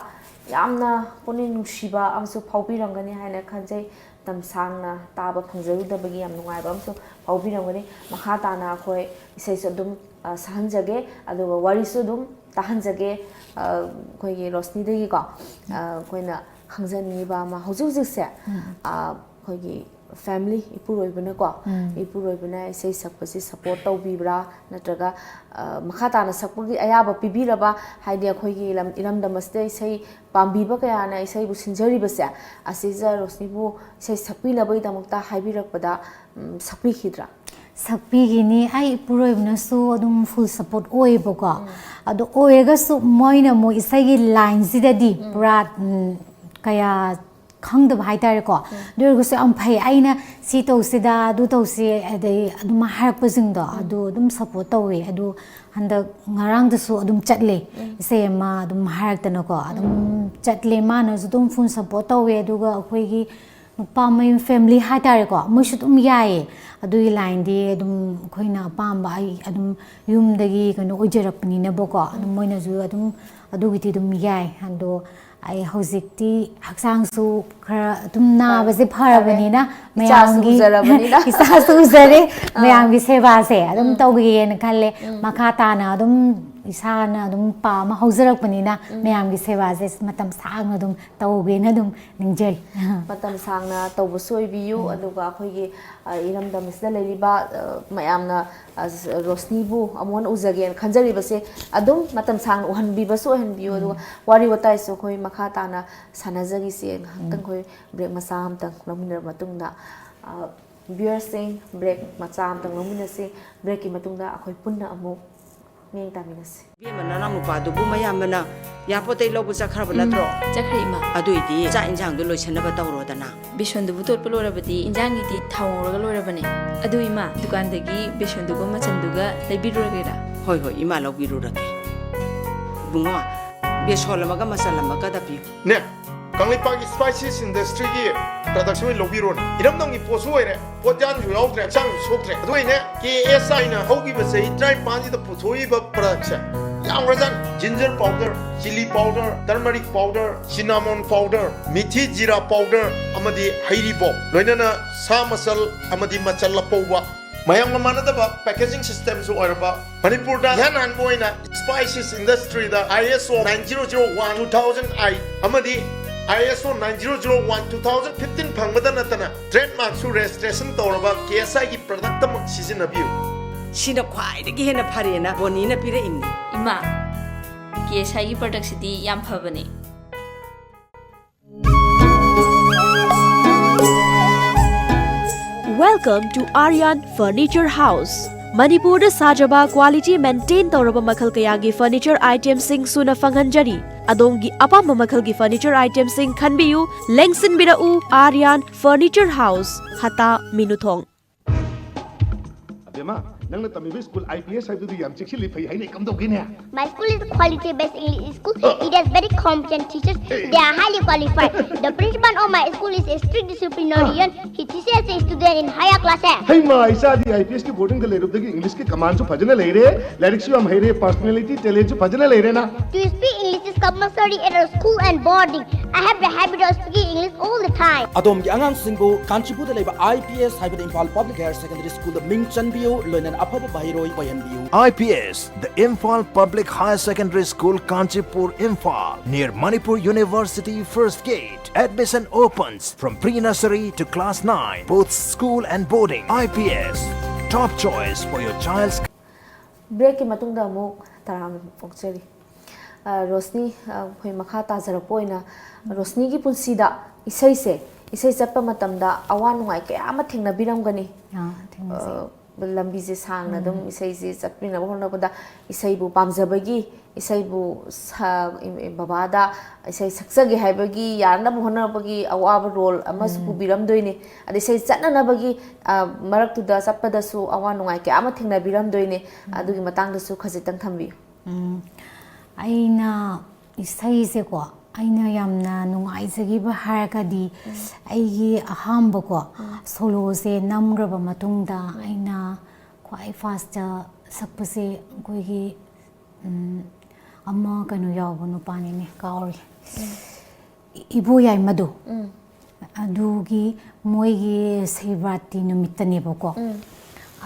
ꯌꯥꯝꯅ ꯄꯨꯛꯅꯤꯡ ꯅꯨꯡꯁꯤꯕ ꯑꯃꯁꯨ ꯐꯥꯎꯕꯤꯔꯝꯒꯅꯤ ꯍꯥꯏꯅ ꯈꯟꯖꯩ꯫ ꯃꯇꯝ ꯁꯥꯡꯅ ꯇꯥꯕ ꯐꯪꯖꯔꯨꯗꯕꯒꯤ ꯌꯥꯝ ꯅꯨꯡꯉꯥꯏꯕ ꯑꯃꯁꯨ ꯐꯥꯎꯕꯤꯔꯝꯒꯅꯤ꯫ ꯃꯈꯥ ꯇꯥꯅ ꯑꯩꯈꯣꯏ ꯏꯁꯩꯁꯨ ꯑꯗꯨꯝ, ꯑ, ꯁꯛꯍꯟꯖꯒꯦ, ꯑꯗꯨꯒ ꯋꯥꯔꯤꯁꯨ ꯑꯗꯨꯝ ꯇꯥꯍꯟꯖꯒꯦ꯫ ꯑ, ꯑꯩꯈꯣꯏꯒꯤ ꯔꯣꯁꯅꯤꯗꯒꯤꯀꯣ, ꯑ, ꯑꯩꯈꯣꯏꯅ ꯈꯪꯖꯅꯤꯡꯉꯤꯕ ꯑꯃ, ꯍꯧꯖꯤꯛ ꯍꯧꯖꯤꯛꯁꯦ, ꯑ, ꯑꯩꯈꯣꯏꯒꯤ ꯐꯦꯃꯤꯂꯤ, ꯏꯄꯨꯔꯣꯏꯕꯅꯀꯣ, ꯏꯄꯨꯔꯣꯏꯕꯅ ꯏꯁꯩ ꯁꯛꯄꯁꯤ ꯁꯞꯄꯣꯔꯠ ꯇꯧꯕꯤꯕ꯭ꯔꯥ, ꯅꯠꯇ꯭ꯔꯒ, ꯑ, ꯃꯈꯥ ꯇꯥꯅ ꯁꯛꯄꯒꯤ ꯑꯌꯥꯕ ꯄꯤꯕꯤꯔꯕ? ꯍꯥꯏꯗꯤ ꯑꯩꯈꯣꯏꯒꯤ ꯂꯝ, ꯏꯔꯝꯗꯝ ꯑꯁꯤꯗ ꯏꯁꯩ ꯄꯥꯝꯕꯤꯕ ꯀꯌꯥꯅ ꯏꯁꯩꯕꯨ ꯁꯤꯟꯖꯔꯤꯕꯁꯦ, ꯑꯁꯤꯁꯤꯗ ꯔꯣꯁꯅꯤꯕꯨ ꯏꯁꯩ ꯁꯛꯄꯤꯅꯕꯒꯤꯗꯃꯛꯇ ꯍꯥꯏꯕꯤꯔꯛꯄꯗ, ꯎꯝ, ꯁꯛꯄꯤꯈꯤꯗ꯭ꯔꯥ? ꯁꯛꯄꯤꯈꯤꯅꯤ꯫ ꯑꯩ ꯏꯄꯨꯔꯣꯏꯕꯅꯁꯨ ꯑꯗꯨꯝ ꯐꯨꯜ ꯁꯞꯄꯣꯔꯠ ꯑꯣꯏꯌꯦꯕꯀꯣ꯫ ꯑꯗꯣ ꯑꯣꯏꯔꯒꯁꯨ ꯃꯣꯏꯅ ꯑꯃꯨꯛ ꯏꯁꯩꯒꯤ ꯂꯥꯏꯟꯁꯤꯗꯗꯤ ꯄꯨꯔꯥ, ꯎꯝ, ꯀꯌꯥ ꯈꯪꯗꯕ ꯍꯥꯏꯇꯥꯔꯦꯀꯣ꯫ ꯑꯗꯨ ꯑꯣꯏꯔꯒꯁꯨ ꯌꯥꯝ ꯐꯩ, ꯑꯩꯅ ꯁꯤ ꯇꯧꯁꯤꯗ, ꯑꯗꯨ ꯇꯧꯁꯤ, ꯑꯗꯩ ꯑꯗꯨꯝ ꯍꯥꯏꯔꯛꯄꯁꯤꯡꯗꯣ, ꯑꯗꯨ ꯑꯗꯨꯝ ꯁꯞꯄꯣꯔꯠ ꯇꯧꯋꯦ꯫ ꯑꯗꯨ ꯍꯟꯗꯛ ꯉꯔꯥꯡꯗꯁꯨ ꯑꯗꯨꯝ ꯆꯠꯂꯦ, ꯏꯁꯩ ꯑꯃ ꯑꯗꯨꯝ ꯍꯥꯏꯔꯛꯇꯅꯀꯣ, ꯑꯗꯨꯝ ꯆꯠꯂꯦ꯫ ꯃꯥꯅꯁꯨ ꯑꯗꯨꯝ ꯐꯨꯜ ꯁꯞꯄꯣꯔꯠ ꯇꯧꯋꯦ꯫ ꯑꯗꯨꯒ ꯑꯩꯈꯣꯏꯒꯤ ꯅꯨꯄꯥ ꯃꯌꯨꯝ family ꯍꯥꯏꯇꯥꯔꯦꯀꯣ, ꯃꯣꯏꯁꯨ ꯑꯗꯨꯝ ꯌꯥꯏꯌꯦ꯫ ꯑꯗꯨꯒꯤ lineꯗꯤ ꯑꯗꯨꯝ ꯑꯩꯈꯣꯏꯅ ꯑꯄꯥꯝꯕ, ꯑꯩ ꯑꯗꯨꯝ ꯌꯨꯝꯗꯒꯤ ꯀꯩꯅꯣ ꯑꯣꯏꯖꯔꯛꯄꯅꯤꯅꯕꯀꯣ, ꯑꯗꯨꯝ ꯃꯣꯏꯅꯁꯨ ꯑꯗꯨꯝ ꯑꯗꯨꯒꯤꯗꯤ ꯑꯗꯨꯝ ꯌꯥꯏ꯫ ꯑꯗꯣ ꯑꯩ ꯍꯧꯖꯤꯛꯇꯤ ꯍꯛꯆꯥꯡꯁꯨ ꯈꯔ ꯑꯗꯨꯝ ꯅꯥꯕꯁꯦ ꯐꯔꯦ꯫ ꯐꯔꯕꯅꯤꯅ, ꯏꯆꯥꯁꯨ ꯃꯌꯥꯝꯒꯤ ꯎꯖꯔꯕꯅꯤꯅ꯫ ꯏꯆꯥꯁꯨ ꯎꯖꯔꯦ꯫ ꯑꯥ꯫ ꯃꯌꯥꯝꯒꯤ ꯁꯦꯕꯥꯁꯦ ꯑꯗꯨꯝ ꯎꯝ꯫ ꯇꯧꯒꯦꯅ ꯈꯜꯂꯦ꯫ ꯎꯝ꯫ ꯃꯈꯥ ꯇꯥꯅ ꯑꯗꯨꯝ ꯏꯁꯥꯅ ꯑꯗꯨꯝ ꯄꯥꯝꯃ ꯍꯧꯖꯔꯛꯄꯅꯤꯅ, ꯎꯝ꯫ ꯃꯌꯥꯝꯒꯤ ꯁꯦꯕꯥꯁꯦ ꯃꯇꯝ ꯁꯥꯡꯅ ꯑꯗꯨꯝ ꯇꯧꯒꯦꯅ ꯑꯗꯨꯝ ꯅꯤꯡꯖꯔꯤ꯫ ꯃꯇꯝ ꯁꯥꯡꯅ ꯇꯧꯕꯁꯨ ꯑꯣꯏꯕꯤꯌꯨ, ꯎꯝ꯫ ꯑꯗꯨꯒ ꯑꯩꯈꯣꯏꯒꯤ, ꯑ, ꯏꯔꯝꯗꯝ ꯑꯁꯤꯗ ꯂꯩꯔꯤꯕ, ꯑ, ꯃꯌꯥꯝꯅ, ꯑ, ꯔꯣꯁꯅꯤꯕꯨ ꯑꯃꯨꯛ ꯍꯟꯅ ꯎꯖꯒꯦꯅ ꯈꯟꯖꯔꯤꯕꯁꯦ ꯑꯗꯨꯝ ꯃꯇꯝ ꯁꯥꯡꯅ ꯎꯍꯟꯕꯤꯕꯁꯨ ꯑꯣꯏꯍꯟꯕꯤꯌꯨ, ꯎꯝ꯫ ꯑꯗꯨꯒ ꯋꯥꯔꯤ ꯋꯥꯇꯥꯏꯁꯨ ꯑꯩꯈꯣꯏ ꯃꯈꯥ ꯇꯥꯅ ꯁꯥꯟꯅꯖꯈꯤꯁꯦ꯫ ꯉꯥꯏꯍꯥꯛꯇꯪ ꯎꯝ꯫ ꯑꯩꯈꯣꯏ break ꯃꯆꯥ ꯑꯃꯇꯪ ꯂꯧꯃꯤꯟꯅꯔꯕ ꯃꯇꯨꯡꯗ, ꯑ, viewersꯁꯤꯡ, break ꯃꯆꯥ ꯑꯃꯇꯪ ꯂꯧꯃꯤꯟꯅꯁꯤ꯫ Breakꯀꯤ ꯃꯇꯨꯡꯗ ꯑꯩꯈꯣꯏ ꯄꯨꯟꯅ ꯑꯃꯨꯛ ꯃꯤꯠꯌꯦꯡ ꯇꯥꯃꯤꯟꯅꯁꯤ꯫ ꯏꯕꯦꯝꯃ, ꯅꯅꯥꯎ ꯅꯨꯄꯥꯗꯨꯕꯨ ꯃꯌꯥꯝꯕꯅ ꯏꯌꯥꯔꯄꯣꯔꯠꯇꯩ ꯂꯧꯕ ꯆꯠꯈ꯭ꯔꯕ ꯎꯝ, ꯅꯠꯇ꯭ꯔꯣ? ꯆꯠꯈ꯭ꯔꯦ, ꯏꯃꯥ꯫ ꯑꯗꯨꯏꯗꯤ ꯆꯥꯛ ꯏꯟꯖꯥꯡꯗꯣ ꯂꯣꯏꯁꯟꯅꯕ ꯇꯧꯔꯣꯗꯅ꯫ ꯕꯦꯁꯣꯟꯗꯨꯕꯨ ꯇꯣꯠꯄ ꯂꯣꯏꯔꯕꯗꯤ ꯏꯟꯖꯥꯡꯒꯤꯗꯤ ꯊꯥꯎ ꯉꯧꯔꯒ ꯂꯣꯏꯔꯕꯅꯦ꯫ ꯑꯗꯨ, ꯏꯃꯥ, ꯗꯨꯀꯥꯟꯗꯒꯤ ꯕꯦꯁꯣꯟꯗꯨꯒ ꯃꯆꯟꯗꯨꯒ ꯂꯩꯕꯤꯔꯨꯔꯒꯦꯔꯥ? ꯍꯣꯏ, ꯍꯣꯏ, ꯏꯃꯥ ꯂꯧꯕꯤꯔꯨꯔꯒꯦ꯫ ꯏꯕꯨꯡꯉꯣ, ꯕꯦꯁꯣꯟ ꯑꯃꯒ ꯃꯆꯜ ꯑꯃꯒꯗ ꯄꯤꯌꯨ꯫ ꯅꯦ, ꯀꯪꯂꯩꯄꯥꯛꯀꯤ Spices Industryꯒꯤ productꯁꯦ ꯑꯣꯏꯅ ꯂꯧꯕꯤꯔꯣꯅꯦ꯫ ꯏꯔꯝꯗꯝꯒꯤ ꯄꯣꯠꯁꯨ ꯑꯣꯏꯔꯦ, ꯄꯣꯠꯌꯥꯟꯁꯨ ꯌꯥꯎꯗ꯭ꯔꯦ, ꯍꯛꯆꯥꯡꯁꯨ ꯁꯣꯛꯇ꯭ꯔꯦ꯫ ꯑꯗꯨ ꯑꯣꯏꯅꯦ, K S Iꯅ ꯍꯧꯈꯤꯕ ꯆꯍꯤ ꯇꯔꯥꯅꯤꯄꯥꯟꯁꯤꯗ ꯄꯨꯊꯣꯛꯏꯕ productꯁꯦ ꯌꯥꯝꯈ꯭ꯔꯖꯥꯠꯅꯤ꯫ Ginger powder, chilli powder, turmeric powder, cinnamon powder, methi jeera powder ꯑꯃꯗꯤ ꯍꯩꯔꯤꯕꯣꯞ, ꯂꯣꯏꯅꯅ ꯁꯥ ꯃꯆꯜ ꯑꯃꯗꯤ ꯃꯆꯜ ꯑꯄꯧꯕ, ꯃꯌꯥꯝꯒ ꯃꯥꯟꯅꯗꯕ packaging systemꯁꯨ ꯑꯣꯏꯔꯕ, ꯃꯅꯤꯄꯨꯔꯗ ꯏꯍꯥꯟ ꯍꯥꯟꯕ ꯑꯣꯏꯅ Spices Industryꯗ I S O nine zero zero one two thousand eight ꯑꯃꯗꯤ I S O nine zero zero one two thousand fifteen ꯐꯪꯕꯗ ꯅꯠꯇꯅ trademarkꯁꯨ registration ꯇꯧꯔꯕ K S Iꯒꯤ productꯃꯛ ꯁꯤꯖꯤꯟꯅꯕꯤꯌꯨ꯫ ꯁꯤꯅ ꯈ꯭ꯋꯥꯏꯗꯒꯤ ꯍꯦꯟꯅ ꯐꯔꯦꯅ ꯕꯣꯅꯤꯅ ꯄꯤꯔꯛꯏꯅꯤ꯫ ꯏꯃꯥ, K S Iꯒꯤ productꯁꯤꯗꯤ ꯌꯥꯝ ꯐꯕꯅꯦ꯫ Welcome to Aryan Furniture House. ꯃꯅꯤꯄꯨꯔꯗ ꯁꯥꯖꯕ quality maintain ꯇꯧꯔꯕ ꯃꯈꯜ ꯀꯌꯥꯒꯤ furniture itemꯁꯤꯡ ꯁꯨꯅ ꯐꯪꯍꯟꯖꯔꯤ꯫ ꯑꯗꯣꯝꯒꯤ ꯑꯄꯥꯝꯕ ꯃꯈꯜꯒꯤ furniture itemꯁꯤꯡ ꯈꯟꯕꯤꯌꯨ, ꯂꯦꯡꯁꯤꯟꯕꯤꯔꯛꯎ꯫ Aryan Furniture House, ꯍꯇꯥ, ꯃꯤꯅꯨꯊꯣꯡ꯫ ꯑꯕꯦꯝꯃ, ꯅꯪꯅ ꯇꯝꯃꯤꯕ ꯁ꯭ꯀꯨꯜ ꯑꯥꯏ ꯄꯤ ꯑꯦꯁ ꯍꯥꯏꯕꯗꯨꯗꯤ ꯌꯥꯝ ꯆꯦꯛꯁꯤꯜꯂꯤ, ꯐꯩ ꯍꯥꯏꯅ꯫ ꯀꯝꯗꯧꯒꯦꯅꯦ? My school is a quality-based English school. It has very competent teachers. They are highly qualified. The principal of my school is a strict disciplinarian. He teaches the student in higher classes. ꯍꯩꯃꯥ, ꯏꯆꯥꯗꯤ I P ꯑꯦꯁꯀꯤ ꯕꯣꯔꯗꯤꯡꯗ ꯂꯩꯔꯨꯕꯗꯒꯤ ꯏꯪꯂꯤꯁꯀꯤ ꯀꯃꯥꯟꯁꯨ ꯐꯖꯅ ꯂꯩꯔꯦ, ꯂꯥꯏꯔꯤꯛꯁꯨ ꯌꯥꯝ ꯍꯩꯔꯦ, personality, ꯇꯦꯂꯦꯟꯁꯨ ꯐꯖꯅ ꯂꯩꯔꯦꯅ꯫ To speak English is compulsory at our school and boarding. I have the habit of speaking English all the time. ꯑꯗꯣꯝꯒꯤ ꯑꯉꯥꯡꯁꯤꯡꯕꯨ ꯀꯥꯟꯆꯤꯄꯨꯔꯗ ꯂꯩꯕ ꯑꯥꯏ ꯄꯤ ꯑꯦꯁ ꯍꯥꯏꯕꯗ ꯏꯝꯐꯥꯜ ꯄꯕ꯭ꯂꯤꯛ ꯍꯥꯌꯔ ꯁꯦꯀꯦꯟꯗꯔꯤ ꯁ꯭ꯀꯨꯜꯗ ꯃꯤꯡ ꯆꯟꯕꯤꯌꯨ, ꯂꯣꯏꯅꯅ ꯑꯐꯕ ꯃꯍꯩꯔꯣꯏ ꯑꯣꯏꯍꯟꯕꯤꯌꯨ꯫ I P S, the Imphal Public Higher Secondary School, Kanchipur, Imphal, near Manipur University First Gate. Admission opens from pre-nursery to class nine, both school and boarding. I P S, top choice for your child's ꯕ꯭ꯔꯦꯛꯀꯤ ꯃꯇꯨꯡꯗ ꯑꯃꯨꯛ ꯇꯔꯥꯝꯅ ꯑꯣꯛꯆꯔꯤ꯫ ꯑ, ꯔꯣꯁꯅꯤ, ꯑ, ꯑꯩꯈꯣꯏ ꯃꯈꯥ ꯇꯥꯖꯔꯛꯄ ꯑꯣꯏꯅ ꯔꯣꯁꯅꯤꯒꯤ ꯄꯨꯟꯁꯤꯗ ꯏꯁꯩꯁꯦ, ꯏꯁꯩ ꯆꯠꯄ ꯃꯇꯝꯗ ꯑꯋꯥ ꯅꯨꯡꯉꯥꯏ ꯀꯌꯥ ꯑꯃ ꯊꯦꯡꯅꯕꯤꯔꯝꯒꯅꯤ꯫ ꯑꯥ, ꯊꯦꯡꯅꯖꯩ꯫ ꯑ, ꯂꯝꯕꯤꯁꯦ ꯁꯥꯡꯅ ꯑꯗꯨꯝ ꯏꯁꯩꯁꯦ ꯆꯠꯃꯤꯟꯅꯕ ꯍꯣꯠꯅꯕꯗ ꯏꯁꯩꯕꯨ ꯄꯥꯝꯖꯕꯒꯤ, ꯏꯁꯩꯕꯨ ꯁ-, ꯏꯝ-, ꯏꯝ-, ꯕꯕꯥꯗ ꯏꯁꯩ ꯁꯛꯆꯒꯦ ꯍꯥꯏꯕꯒꯤ ꯌꯥꯅꯕ ꯍꯣꯠꯅꯔꯛꯄꯒꯤ ꯑꯋꯥꯕ ꯔꯣꯜ ꯑꯃꯁꯨ ꯄꯨꯕꯤꯔꯝꯗꯣꯏꯅꯤ꯫ ꯑꯗꯩ ꯏꯁꯩ ꯆꯠꯅꯅꯕꯒꯤ, ꯑ, ꯃꯔꯛꯇꯨꯗ ꯆꯠꯄꯗꯁꯨ ꯑꯋꯥ ꯅꯨꯡꯉꯥꯏ ꯀꯌꯥ ꯑꯃ ꯊꯦꯡꯅꯕꯤꯔꯝꯗꯣꯏꯅꯤ꯫ ꯑꯗꯨꯒꯤ ꯃꯇꯥꯡꯗꯁꯨ ꯈꯖꯤꯛꯇꯪ ꯊꯝꯕꯤꯌꯨ꯫ ꯎꯝ, ꯑꯩꯅ ꯏꯁꯩꯁꯦꯀꯣ, ꯑꯩꯅ ꯌꯥꯝꯅ ꯅꯨꯡꯉꯥꯏꯖꯈꯤꯕ ꯍꯥꯏꯔꯒꯗꯤ ꯑꯩꯒꯤ ꯑꯍꯥꯟꯕꯀꯣ ꯁꯣꯂꯣꯁꯦ ꯅꯝꯈ꯭ꯔꯕ ꯃꯇꯨꯡꯗ ꯑꯩꯅ ꯈ꯭ꯋꯥꯏ ꯐꯥꯔꯁꯇ ꯁꯛꯄꯁꯦ ꯑꯩꯈꯣꯏꯒꯤ, ꯎꯝ, ꯑꯃ ꯀꯩꯅꯣ ꯌꯥꯎꯕ ꯅꯨꯄꯥꯅꯤꯅꯦ, ꯀꯥꯎꯔꯦ꯫ ꯏꯕꯣꯌꯥꯏꯃꯗꯣ, ꯑꯗꯨꯒꯤ ꯃꯣꯏꯒꯤ ꯁꯤꯕꯔꯥꯇꯤ ꯅꯨꯃꯤꯠꯇꯅꯦꯕꯀꯣ꯫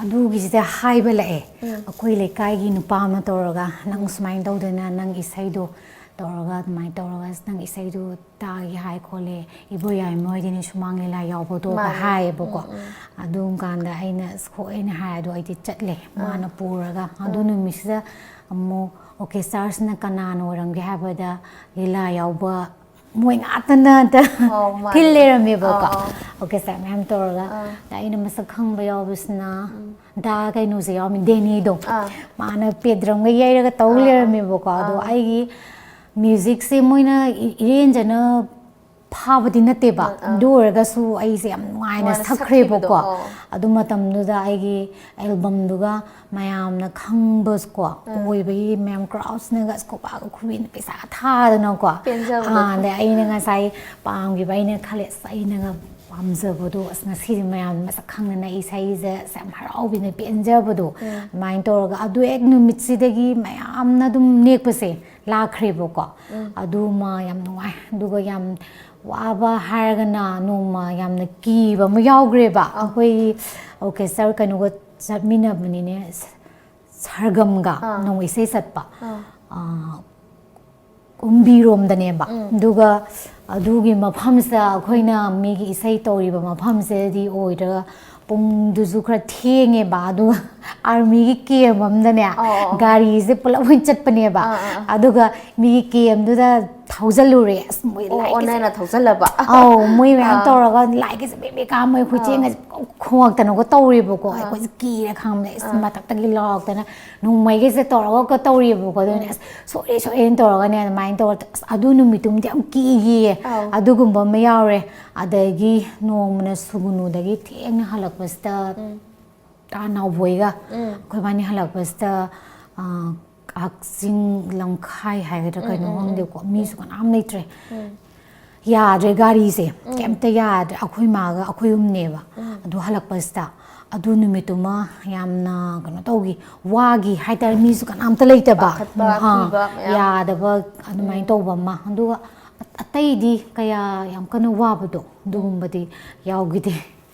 ꯑꯗꯨꯒꯤꯁꯤꯗ ꯍꯥꯏꯕ ꯂꯥꯛꯑꯦ, ꯑꯩꯈꯣꯏ ꯂꯩꯀꯥꯏꯒꯤ ꯅꯨꯄꯥ ꯑꯃ ꯇꯧꯔꯒ, "ꯅꯪ ꯁꯨꯃꯥꯏꯅ ꯇꯧꯗꯅ ꯅꯪ ꯏꯁꯩꯗꯣ ꯇꯧꯔꯒ, ꯑꯗꯨꯃꯥꯏꯅ ꯇꯧꯔꯒ ꯅꯪ ꯏꯁꯩꯗꯣ ꯇꯥꯒꯦ ꯍꯥꯏ ꯈꯣꯠꯂꯦ, ꯏꯕꯣꯌꯥꯏꯃ ꯍꯣꯏꯗꯤꯅꯦ ꯁꯨꯃꯥꯡ ꯂꯤꯂꯥ ꯌꯥꯎꯕꯗꯣ" ꯍꯥꯏꯌꯦꯕꯀꯣ꯫ ꯑꯗꯨꯝ ꯀꯥꯟꯗ ꯑꯩꯅ, "ꯑꯁ ꯍꯣꯏ" ꯑꯩꯅ ꯍꯥꯏ꯫ ꯑꯗꯣ ꯑꯩꯗꯤ ꯆꯠꯂꯦ ꯃꯥꯅ ꯄꯨꯔꯒ꯫ ꯑꯗꯨ ꯅꯨꯃꯤꯠꯁꯤꯗ ꯑꯃꯨꯛ ꯑꯣꯔꯀꯦꯁꯇ꯭ꯔꯥꯁꯤꯅ ꯀꯅꯥꯅ ꯑꯣꯏꯔꯝꯒꯦ ꯍꯥꯏꯕꯗ, ꯂꯤꯂꯥ ꯌꯥꯎꯕ ꯃꯣꯏ ꯉꯥꯛꯇꯅ ꯑꯝꯇ ꯑꯧ, ꯃꯥꯅꯦ꯫ ꯊꯤꯜ ꯂꯩꯔꯝꯃꯦꯕꯀꯣ꯫ ꯑꯧ, ꯑꯧ꯫ ꯑꯣꯔꯀꯦꯁꯇ꯭ꯔꯥ ꯃꯌꯥꯝ ꯇꯧꯔꯒ꯫ ꯑꯥ꯫ ꯑꯗ ꯑꯩꯅ ꯃꯁꯛ ꯈꯪꯕ ꯌꯥꯎꯕꯁꯤꯅ ꯗꯥ ꯀꯩꯅꯣꯁꯦ ꯌꯥꯎꯔꯝꯃꯤ, ꯗꯦꯅꯤꯗꯣ꯫ ꯑꯥ꯫ ꯃꯥꯅ ꯄꯦꯗ꯭ꯔꯝꯒ ꯌꯩꯔꯒ ꯇꯧ ꯑꯥ, ꯑꯥ꯫ ꯂꯩꯔꯝꯃꯦꯕꯀꯣ꯫ ꯑꯗꯣ ꯑꯥ꯫ ꯑꯩꯒꯤ ꯃ꯭ꯌꯨꯖꯤꯛꯁꯦ ꯃꯣꯏꯅ ꯏ-, ꯏꯔꯦꯟꯖꯅ ꯐꯥꯕꯗꯤ ꯅꯠꯇꯦꯕ, ꯑꯗꯨ ꯑꯣꯏꯔꯒꯁꯨ ꯑꯩꯁꯦ ꯌꯥꯝ ꯅꯨꯡꯉꯥꯏꯅ ꯁꯛꯈ꯭ꯔꯦꯕꯀꯣ꯫ ꯁꯛꯈꯤꯕꯗꯣ, ꯑꯣ꯫ ꯑꯗꯨ ꯃꯇꯝꯗꯨꯗ ꯑꯩꯒꯤ ꯑꯦꯜꯕꯝꯗꯨꯒ ꯃꯌꯥꯝꯅ ꯈꯪꯕꯀꯣ, ꯑꯣꯏꯕꯒꯤ ꯃꯌꯥꯝ ꯀ꯭ꯔꯥꯎꯠꯁꯅꯒ ꯑꯁ ꯈꯨꯕꯥꯛꯀ ꯈꯨꯕꯤꯅ ꯄꯩꯁꯥꯒ ꯊꯥꯗꯅꯀꯣ꯫ ꯄꯦꯟꯖꯕꯗꯣ꯫ ꯑꯥ, ꯑꯗꯩ ꯑꯩꯅ ꯉꯁꯥꯏ ꯄꯥꯝꯈꯤꯕ, ꯑꯩꯅ ꯈꯜꯂꯦ, ꯑꯁ, ꯑꯩꯅꯒ ꯄꯥꯝꯖꯕꯗꯣ, ꯑꯁ, ꯉꯁꯤꯗꯤ ꯃꯌꯥꯝ ꯃꯁꯛ ꯈꯪꯗꯅ ꯏꯁꯩꯁꯦ ꯑꯁ ꯌꯥꯝ ꯍꯔꯥꯎꯕꯤꯅ ꯄꯦꯟꯖꯕꯗꯣ꯫ ꯑꯗꯨꯃꯥꯏꯅ ꯇꯧꯔꯒ ꯑꯗꯨ ꯍꯦꯛ ꯅꯨꯃꯤꯠꯁꯤꯗꯒꯤ ꯃꯌꯥꯝꯅ ꯑꯗꯨꯝ ꯅꯦꯛꯄꯁꯦ ꯂꯥꯛꯈ꯭ꯔꯦꯕꯀꯣ꯫ ꯑꯗꯨꯃ ꯌꯥꯝ ꯅꯨꯡꯉꯥꯏ꯫ ꯑꯗꯨꯒ ꯌꯥꯝ ꯋꯥꯕ ꯍꯥꯏꯔꯒꯅ ꯅꯣꯡꯃ ꯌꯥꯝꯅ ꯀꯤꯕ ꯑꯃ ꯌꯥꯎꯈ꯭ꯔꯦꯕ꯫ ꯑꯩꯈꯣꯏ ꯑꯣꯔꯀꯦꯁꯇ꯭ꯔꯥ ꯀꯩꯅꯣꯒ ꯆꯠꯃꯤꯟꯅꯕꯅꯤꯅꯦ, ꯁ-, ꯁꯔꯒꯝꯒ ꯅꯣꯡꯃ ꯏꯁꯩ ꯆꯠꯄ꯫ ꯑꯥ, ꯀꯨꯝꯕꯤꯔꯣꯝꯗꯅꯦꯕ꯫ ꯑꯗꯨꯒ ꯑꯗꯨꯒꯤ ꯃꯐꯝꯁꯤꯗ ꯑꯩꯈꯣꯏꯅ ꯃꯤꯒꯤ ꯏꯁꯩ ꯇꯧꯔꯤꯕ ꯃꯐꯝꯁꯤꯗꯗꯤ ꯑꯣꯏꯗ꯭ꯔꯒ ꯄꯨꯡꯗꯨꯁꯨ ꯈꯔ ꯊꯦꯡꯉꯦꯕ꯫ ꯑꯗꯨꯒ ꯑꯥꯔꯃꯤꯒꯤ ꯀꯦꯝ ꯑꯃꯗꯅꯦ ꯒꯥꯔꯤꯁꯦ ꯄꯨꯂꯞ ꯑꯣꯏꯅ ꯆꯠꯄꯅꯦꯕ꯫ ꯑꯗꯨꯒ ꯃꯤꯒꯤ ꯀꯦꯝꯗꯨꯗ ꯊꯧꯖꯜꯂꯨꯔꯦ꯫ ꯑꯁ, ꯃꯣꯏ ꯑꯣ, ꯂꯥꯏꯠꯀꯁꯦ ꯑꯣꯟꯅꯅ ꯊꯧꯖꯜꯂꯕ꯫ ꯑꯧ, ꯃꯣꯏ ꯃꯌꯥꯝ ꯇꯧꯔꯒ ꯂꯥꯏꯠꯀꯁꯦ ꯕꯦꯛ ꯕꯦꯛ ꯀꯥꯝꯃꯒ ꯑꯩꯈꯣꯏ ꯆꯦꯡꯒꯁꯦ ꯈꯣꯡꯉꯛꯇꯅꯒ ꯇꯧꯔꯦꯕꯀꯣ꯫ ꯑꯩꯈꯣꯏꯁꯦ ꯀꯤꯔꯦ ꯈꯪꯕꯗ, ꯑꯁ, ꯃꯊꯛꯇꯒꯤ ꯂꯥꯎꯔꯛꯇꯅ ꯅꯣꯡꯃꯩꯒꯁꯦ ꯇꯧꯔꯒ ꯇꯧꯔꯤꯑꯕꯀꯣ꯫ ꯑꯗꯨꯅꯦ, ꯑꯁ, ꯁꯣꯛꯑꯦ ꯁꯣꯛꯑꯦꯅ ꯇꯧꯔꯒꯅꯦ ꯑꯗꯨꯃꯥꯏꯅ ꯇꯧꯔ, ꯑꯁ, ꯑꯗꯨ ꯅꯨꯃꯤꯠꯇꯨꯝꯗꯤ ꯌꯥꯝ ꯀꯤꯈꯤꯌꯦ꯫ ꯑꯧ꯫ ꯑꯗꯨꯒꯨꯝꯕ ꯑꯃ ꯌꯥꯎꯔꯦ꯫ ꯑꯗꯒꯤ ꯅꯣꯡꯃꯅ ꯁꯨꯒꯨꯅꯨꯗꯒꯤ ꯊꯦꯡꯅ ꯍꯜꯂꯛꯄꯁꯤꯗ ꯇꯥ ꯅꯥꯎꯕꯣꯏꯒ ꯑꯩꯈꯣꯏꯕꯥꯅꯤ ꯍꯜꯂꯛꯄꯁꯤꯗ, ꯑ, ꯀꯛꯆꯤꯡ ꯂꯝꯈꯥꯏ ꯍꯥꯏꯒꯗ꯭ꯔꯥ ꯀꯩꯅꯣ ꯈꯪꯗꯦꯀꯣ, ꯃꯤꯁꯨ ꯀꯅꯥꯝ ꯂꯩꯇ꯭ꯔꯦ꯫ ꯌꯥꯗ꯭ꯔꯦ ꯒꯥꯔꯤꯁꯦ, ꯀꯩꯝꯇ ꯌꯥꯗ꯭ꯔꯦ꯫ ꯑꯩꯈꯣꯏ ꯃꯥꯒ ꯑꯩꯈꯣꯏ ꯑꯍꯨꯝꯅꯦꯕ꯫ ꯑꯗꯨ ꯍꯜꯂꯛꯄꯁꯤꯗ ꯑꯗꯨ ꯅꯨꯃꯤꯠꯇꯨꯃ ꯌꯥꯝꯅ ꯀꯩꯅꯣ ꯇꯧꯈꯤ, ꯋꯥꯈꯤ ꯍꯥꯏꯇꯥꯔꯦ꯫ ꯃꯤꯁꯨ ꯀꯅꯥꯝꯇ ꯂꯩꯇꯕ꯫ ꯄꯥꯈꯠꯄ, ꯑꯥ, ꯑꯀꯤꯕ ꯃꯌꯥꯝ꯫ ꯌꯥꯗꯕ ꯑꯗꯨꯃꯥꯏꯅ ꯇꯧꯕ ꯑꯃ꯫ ꯑꯗꯨꯒ ꯑꯇꯩꯗꯤ ꯀꯌꯥ ꯌꯥꯝ ꯀꯟꯅ ꯋꯥꯕꯗꯣ ꯑꯗꯨꯒꯨꯝꯕꯗꯤ ꯌꯥꯎꯈꯤꯗꯦ꯫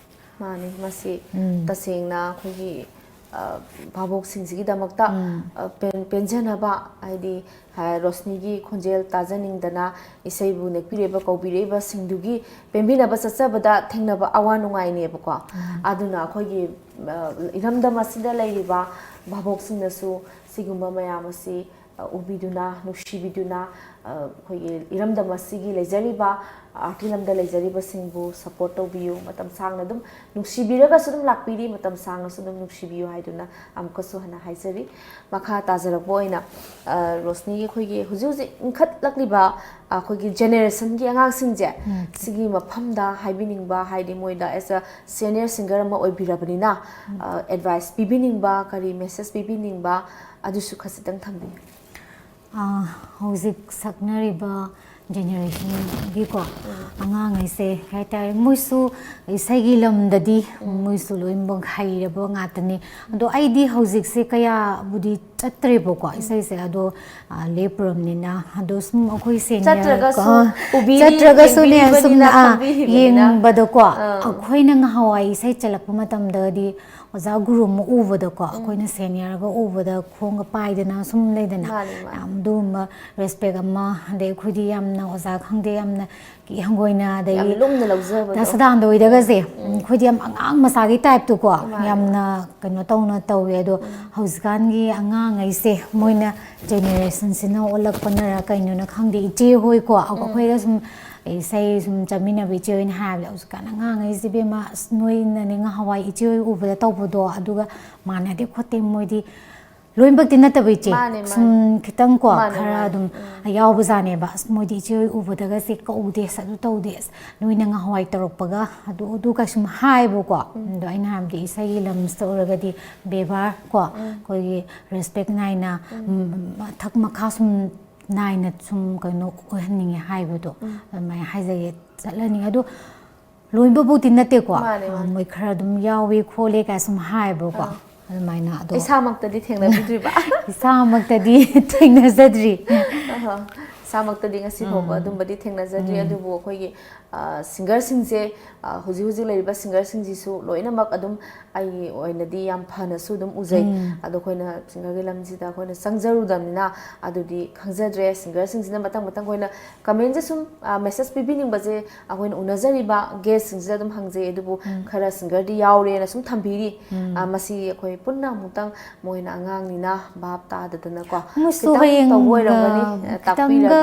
ꯃꯥꯅꯤ, ꯃꯁꯤ ꯎꯝ꯫ ꯇꯁꯦꯡꯅ ꯑꯩꯈꯣꯏꯒꯤ, ꯑ, ꯚꯥꯕꯣꯛꯁꯤꯡꯁꯤꯒꯤꯗꯃꯛꯇ, ꯎꯝ꯫ ꯑ, ꯄꯦꯟ-, ꯄꯦꯟꯖꯅꯕ, ꯍꯥꯏꯗꯤ, ꯍ-, ꯔꯣꯁꯅꯤꯒꯤ ꯈꯣꯟꯖꯦꯜ ꯇꯥꯖꯅꯤꯡꯗꯅ ꯏꯁꯩꯕꯨ ꯅꯦꯛꯄꯤꯔꯛꯏꯕ, ꯀꯧꯕꯤꯔꯛꯏꯕꯁꯤꯡꯗꯨꯒꯤ ꯄꯦꯟꯕꯤꯅꯕ ꯆꯠꯆꯕꯗ ꯊꯦꯡꯅꯕ ꯑꯋꯥ ꯅꯨꯡꯉꯥꯏꯅꯦꯕꯀꯣ꯫ ꯑꯗꯨꯅ ꯑꯩꯈꯣꯏꯒꯤ, ꯑ, ꯏꯔꯝꯗꯝ ꯑꯁꯤꯗ ꯂꯩꯔꯤꯕ ꯚꯥꯕꯣꯛꯁꯤꯡꯅꯁꯨ ꯁꯤꯒꯨꯝꯕ ꯃꯌꯥꯝ ꯑꯁꯤ, ꯑ, ꯎꯕꯤꯗꯨꯅ, ꯅꯨꯡꯁꯤꯕꯤꯗꯨꯅ, ꯑ, ꯑꯩꯈꯣꯏꯒꯤ ꯏꯔꯝꯗꯝ ꯑꯁꯤꯒꯤ ꯂꯩꯖꯔꯤꯕ, ꯑꯥꯔꯠꯀꯤ ꯂꯝꯗ ꯂꯩꯖꯔꯤꯕꯁꯤꯡꯕꯨ ꯁꯄꯣꯔꯠ ꯇꯧꯕꯤꯌꯨ꯫ ꯃꯇꯝ ꯁꯥꯡꯅ ꯑꯗꯨꯝ ꯅꯨꯡꯁꯤꯕꯤꯔꯒꯁꯨ ꯑꯗꯨꯝ ꯂꯥꯛꯄꯤꯔꯤ, ꯃꯇꯝ ꯁꯥꯡꯅꯁꯨ ꯑꯗꯨꯝ ꯅꯨꯡꯁꯤꯕꯤꯌꯨ ꯍꯥꯏꯗꯨꯅ ꯑꯃꯨꯛꯀꯁꯨ ꯍꯟꯅ ꯍꯥꯏꯖꯔꯤ꯫ ꯃꯈꯥ ꯇꯥꯖꯔꯛꯄ ꯑꯣꯏꯅ ꯔꯣꯁꯅꯤ, ꯑꯩꯈꯣꯏꯒꯤ ꯍꯧꯖꯤꯛ ꯍꯧꯖꯤꯛ ꯏꯟꯈꯠꯂꯛꯂꯤꯕ ꯑꯩꯈꯣꯏꯒꯤ ꯖꯦꯅꯦꯔꯦꯁꯟꯒꯤ ꯑꯉꯥꯡꯁꯤꯡꯁꯦ, ꯁꯤꯒꯤ ꯃꯐꯝꯗ ꯍꯥꯏꯕꯤꯅꯤꯡꯕ, ꯍꯥꯏꯗꯤ ꯃꯣꯏꯗ as a senior singer ꯑꯃ ꯑꯣꯏꯕꯤꯔꯕꯅꯤꯅ, ꯑꯦꯗꯚꯥꯏꯁ ꯄꯤꯕꯤꯅꯤꯡꯕ, ꯀꯔꯤ ꯃꯦꯁꯦꯖ ꯄꯤꯕꯤꯅꯤꯡꯕ, ꯑꯗꯨꯁꯨ ꯈꯖꯤꯛꯇꯪ ꯊꯝꯕꯤꯌꯨ꯫ ꯍꯧꯖꯤꯛ ꯁꯛꯅꯔꯤꯕ ꯖꯦꯅꯦꯔꯦꯁꯟꯒꯤꯀꯣ ꯑꯉꯥꯡꯉꯩꯁꯦ ꯀꯩ ꯍꯥꯏꯇꯥꯔꯦ, ꯃꯣꯏꯁꯨ ꯏꯁꯩꯒꯤ ꯂꯝꯗꯗꯤ ꯃꯣꯏꯁꯨ ꯂꯣꯏꯅꯃꯛ ꯍꯩꯔꯕ ꯉꯥꯛꯇꯅꯤ꯫ ꯑꯗꯣ ꯑꯩꯗꯤ ꯍꯧꯖꯤꯛꯁꯦ ꯀꯌꯥꯕꯨꯗꯤ ꯆꯠꯇ꯭ꯔꯦꯕꯀꯣ ꯏꯁꯩꯁꯦ, ꯑꯗꯣ ꯂꯦꯞꯄꯨꯔꯕꯅꯤꯅ꯫ ꯑꯗꯣ ꯁꯨꯝ ꯑꯩꯈꯣꯏ ꯁꯦꯅꯤꯌꯔ ꯆꯠꯇ꯭ꯔꯒꯁꯨ ꯎꯕꯤꯔꯤ, ꯆꯠꯇ꯭ꯔꯒꯁꯨꯅꯦ ꯁꯨꯝ ꯌꯦꯡꯕꯤꯔꯤꯕꯅꯤꯅ, ꯑꯥ, ꯈꯪꯕꯤꯔꯤꯕꯅꯤꯅ꯫ ꯌꯦꯡꯕꯗꯀꯣ ꯑꯩꯈꯣꯏꯅ ꯉꯍꯥꯟꯋꯥꯏ ꯏꯁꯩ ꯆꯠꯂꯛꯄ ꯃꯇꯝꯗꯗꯤ ꯑꯣꯖꯥ ꯒꯨꯔꯨ ꯑꯃ ꯎꯕꯗꯀꯣ ꯑꯩꯈꯣꯏꯅ ꯁꯦꯅꯤꯌꯔꯒ ꯎꯕꯗ ꯈꯣꯡꯒ ꯄꯥꯏꯗꯅ ꯁꯨꯝ ꯂꯩꯗꯅ, ꯃꯥꯅꯤ, ꯃꯥꯅꯤ꯫ ꯌꯥꯝ ꯑꯗꯨꯒꯨꯝꯕ ꯔꯦꯁꯄꯦꯛ ꯑꯃ, ꯑꯗꯩ ꯑꯩꯈꯣꯏꯗꯤ ꯌꯥꯝꯅ ꯑꯣꯖꯥ ꯈꯪꯗꯦ, ꯌꯥꯝꯅ ꯀꯤ ꯍꯪꯒꯣꯏꯅ, ꯌꯥꯝ ꯑꯗꯒꯤ ꯂꯨꯝꯅ ꯂꯧꯖꯕꯗꯣ꯫ ꯗꯥ ꯁꯗꯥꯅꯟꯗ ꯍꯣꯏꯗꯒꯁꯦ ꯑꯩꯈꯣꯏꯗꯤ ꯌꯥꯝ ꯑꯉꯥꯡ ꯃꯆꯥꯒꯤ ꯇꯥꯏꯞꯇꯀꯣ ꯃꯥꯅꯤ, ꯌꯥꯝꯅ ꯀꯩꯅꯣ ꯇꯧꯅ ꯇꯧꯋꯦ꯫ ꯑꯗꯣ ꯍꯧꯖꯤꯛꯀꯥꯟꯒꯤ ꯑꯉꯥꯡꯉꯩꯁꯦ ꯃꯣꯏꯅ ꯖꯦꯅꯦꯔꯦꯁꯟꯁꯤꯅ ꯑꯣꯜꯂꯛꯄꯅꯔ ꯀꯩꯅꯣꯅ ꯈꯪꯗꯦ, ꯏꯆꯦ ꯍꯣꯏꯀꯣ ꯑꯩꯈꯣꯏꯒ ꯁꯨꯝ ꯏꯁꯩ ꯁꯨꯝ ꯆꯠꯃꯤꯟꯅꯕ ꯏꯆꯦ ꯍꯣꯏꯅ ꯍꯥꯏꯕꯗ, "ꯍꯧꯖꯤꯛꯀꯥꯟ ꯑꯉꯥꯡꯉꯩꯁꯦ ꯏꯕꯦꯝꯃ, ꯑꯁ, ꯅꯣꯏꯅꯅꯦ ꯉꯍꯥꯟꯋꯥꯏ ꯏꯆꯦ ꯍꯣꯏ ꯎꯕꯗ ꯇꯧꯕꯗꯣ ꯑꯗꯨꯒ ꯃꯥꯟꯅꯗꯦ ꯈꯣꯠꯇꯦ, ꯃꯣꯏꯗꯤ ꯂꯣꯏꯅꯃꯛꯇꯤ ꯅꯠꯇꯕ ꯏꯆꯦ, ꯃꯥꯅꯦ, ꯃꯥꯅꯦ꯫ ꯁꯨꯝ ꯈꯤꯇꯪꯀꯣ ꯃꯥꯅꯦ, ꯈꯔ ꯃꯥꯅꯦ꯫ ꯑꯗꯨꯝ ꯌꯥꯎꯕꯖꯥꯠꯅꯦꯕ꯫ ꯑꯁ, ꯃꯣꯏꯗꯤ ꯏꯆꯦ ꯍꯣꯏ ꯎꯕꯗꯒꯁꯦ ꯀꯧꯗꯦ, ꯑꯁ, ꯑꯗꯨ ꯇꯧꯗꯦ, ꯑꯁ, ꯅꯣꯏꯅ ꯉꯍꯥꯟꯋꯥꯏ ꯇꯧꯔꯛꯄꯒ ꯑꯗꯨ ꯑꯗꯨ ꯀꯩꯁꯨꯝ ꯍꯥꯏꯕꯀꯣ꯫ ꯑꯗꯣ ꯑꯩꯅ ꯍꯥꯏꯕꯗꯤ ꯏꯁꯩꯒꯤ ꯂꯝꯁꯤꯗ ꯑꯣꯏꯔꯒꯗꯤ ꯕꯦꯕꯥꯔ ꯀꯣ ꯑꯩꯈꯣꯏꯒꯤ ꯔꯦꯁꯄꯦꯛ ꯅꯥꯏꯅ ꯃꯊꯛ ꯃꯈꯥ ꯁꯨꯝ ꯅꯥꯏꯅ ꯁꯨꯝ ꯀꯩꯅꯣ ꯑꯣꯏꯍꯟꯅꯤꯡꯉꯦ ꯍꯥꯏꯕꯗꯣ ꯑꯗꯨꯃꯥꯏꯅ ꯍꯥꯏꯖꯒꯦ꯫ ꯆꯠꯍꯟꯅꯤꯡꯉꯦ ꯑꯗꯣ ꯂꯣꯏꯕꯕꯨꯗꯤ ꯅꯠꯇꯦꯀꯣ꯫ ꯃꯥꯅꯦ, ꯃꯥꯅꯦ꯫ ꯃꯣꯏ ꯈꯔ ꯑꯗꯨꯝ ꯌꯥꯎꯏ ꯈꯣꯠꯂꯤ ꯀꯥꯏ ꯁꯨꯝ ꯍꯥꯏꯌꯦꯕꯀꯣ꯫ ꯑꯗꯨꯃꯥꯏꯅ ꯑꯗꯣ ꯏꯁꯥꯃꯛꯇꯗꯤ ꯊꯦꯡꯅꯕꯤꯗ꯭ꯔꯤꯕ? ꯏꯁꯥꯃꯛꯇꯗꯤ ꯊꯦꯡꯅꯖꯗ꯭ꯔꯤ꯫ ꯑꯍ꯫ ꯏꯁꯥꯃꯛꯇꯗꯤ ꯉꯁꯤ ꯐꯥꯎꯕ ꯑꯗꯨꯝꯕꯗꯤ ꯊꯦꯡꯅꯖꯗ꯭ꯔꯤ꯫ ꯑꯗꯨꯕꯨ ꯑꯩꯈꯣꯏꯒꯤ ꯁꯤꯡꯒꯔꯁꯤꯡꯁꯦ, ꯍꯧꯖꯤꯛ ꯍꯧꯖꯤꯛ ꯂꯩꯔꯤꯕ ꯁꯤꯡꯒꯔꯁꯤꯡꯁꯤꯁꯨ ꯂꯣꯏꯅꯃꯛ ꯑꯗꯨꯝ ꯑꯩꯒꯤ ꯑꯣꯏꯅꯗꯤ ꯌꯥꯝ ꯐꯅꯁꯨ ꯑꯗꯨꯝ ꯎꯖꯩ꯫ ꯑꯗꯣ ꯑꯩꯈꯣꯏꯅ ꯁꯤꯡꯒꯔꯒꯤ ꯂꯝꯁꯤꯗ ꯑꯩꯈꯣꯏꯅ ꯆꯪꯖꯔꯨꯗꯕꯅꯤꯅ ꯑꯗꯨꯗꯤ ꯈꯪꯖꯗ꯭ꯔꯦ꯫ ꯁꯤꯡꯒꯔꯁꯤꯡꯁꯤꯅ ꯃꯊꯪ ꯃꯊꯪ ꯑꯩꯈꯣꯏꯅ ꯀꯃꯦꯟꯁꯦ ꯁꯨꯝ ꯃꯦꯁꯦꯖ ꯄꯤꯕꯤꯅꯤꯡꯕꯁꯦ ꯑꯩꯈꯣꯏꯅ ꯎꯅꯖꯔꯤꯕ ꯒꯦꯁꯁꯤꯡꯁꯤꯗ ꯑꯗꯨꯝ ꯍꯪꯖꯩ꯫ ꯑꯗꯨꯕꯨ ꯈꯔ ꯁꯤꯡꯒꯔꯗꯤ ꯌꯥꯎꯔꯦꯅ ꯁꯨꯝ ꯊꯝꯕꯤꯔꯤ꯫ ꯃꯁꯤ ꯑꯩꯈꯣꯏ ꯄꯨꯟꯅ ꯑꯃꯨꯛꯇꯪ, ꯃꯣꯏꯅ ꯑꯉꯥꯡꯅꯤꯅ ꯚꯥꯞ ꯇꯥꯗꯗꯅꯀꯣ ꯃꯣꯏꯁꯨ ꯈꯤꯇꯪ ꯍꯌꯦꯡ, ꯇꯧꯕ ꯑꯣꯏꯔꯝꯒꯅꯤ꯫ ꯑ, ꯇꯥꯛꯄꯤꯔꯒ꯫ ꯈꯤꯇꯪꯒ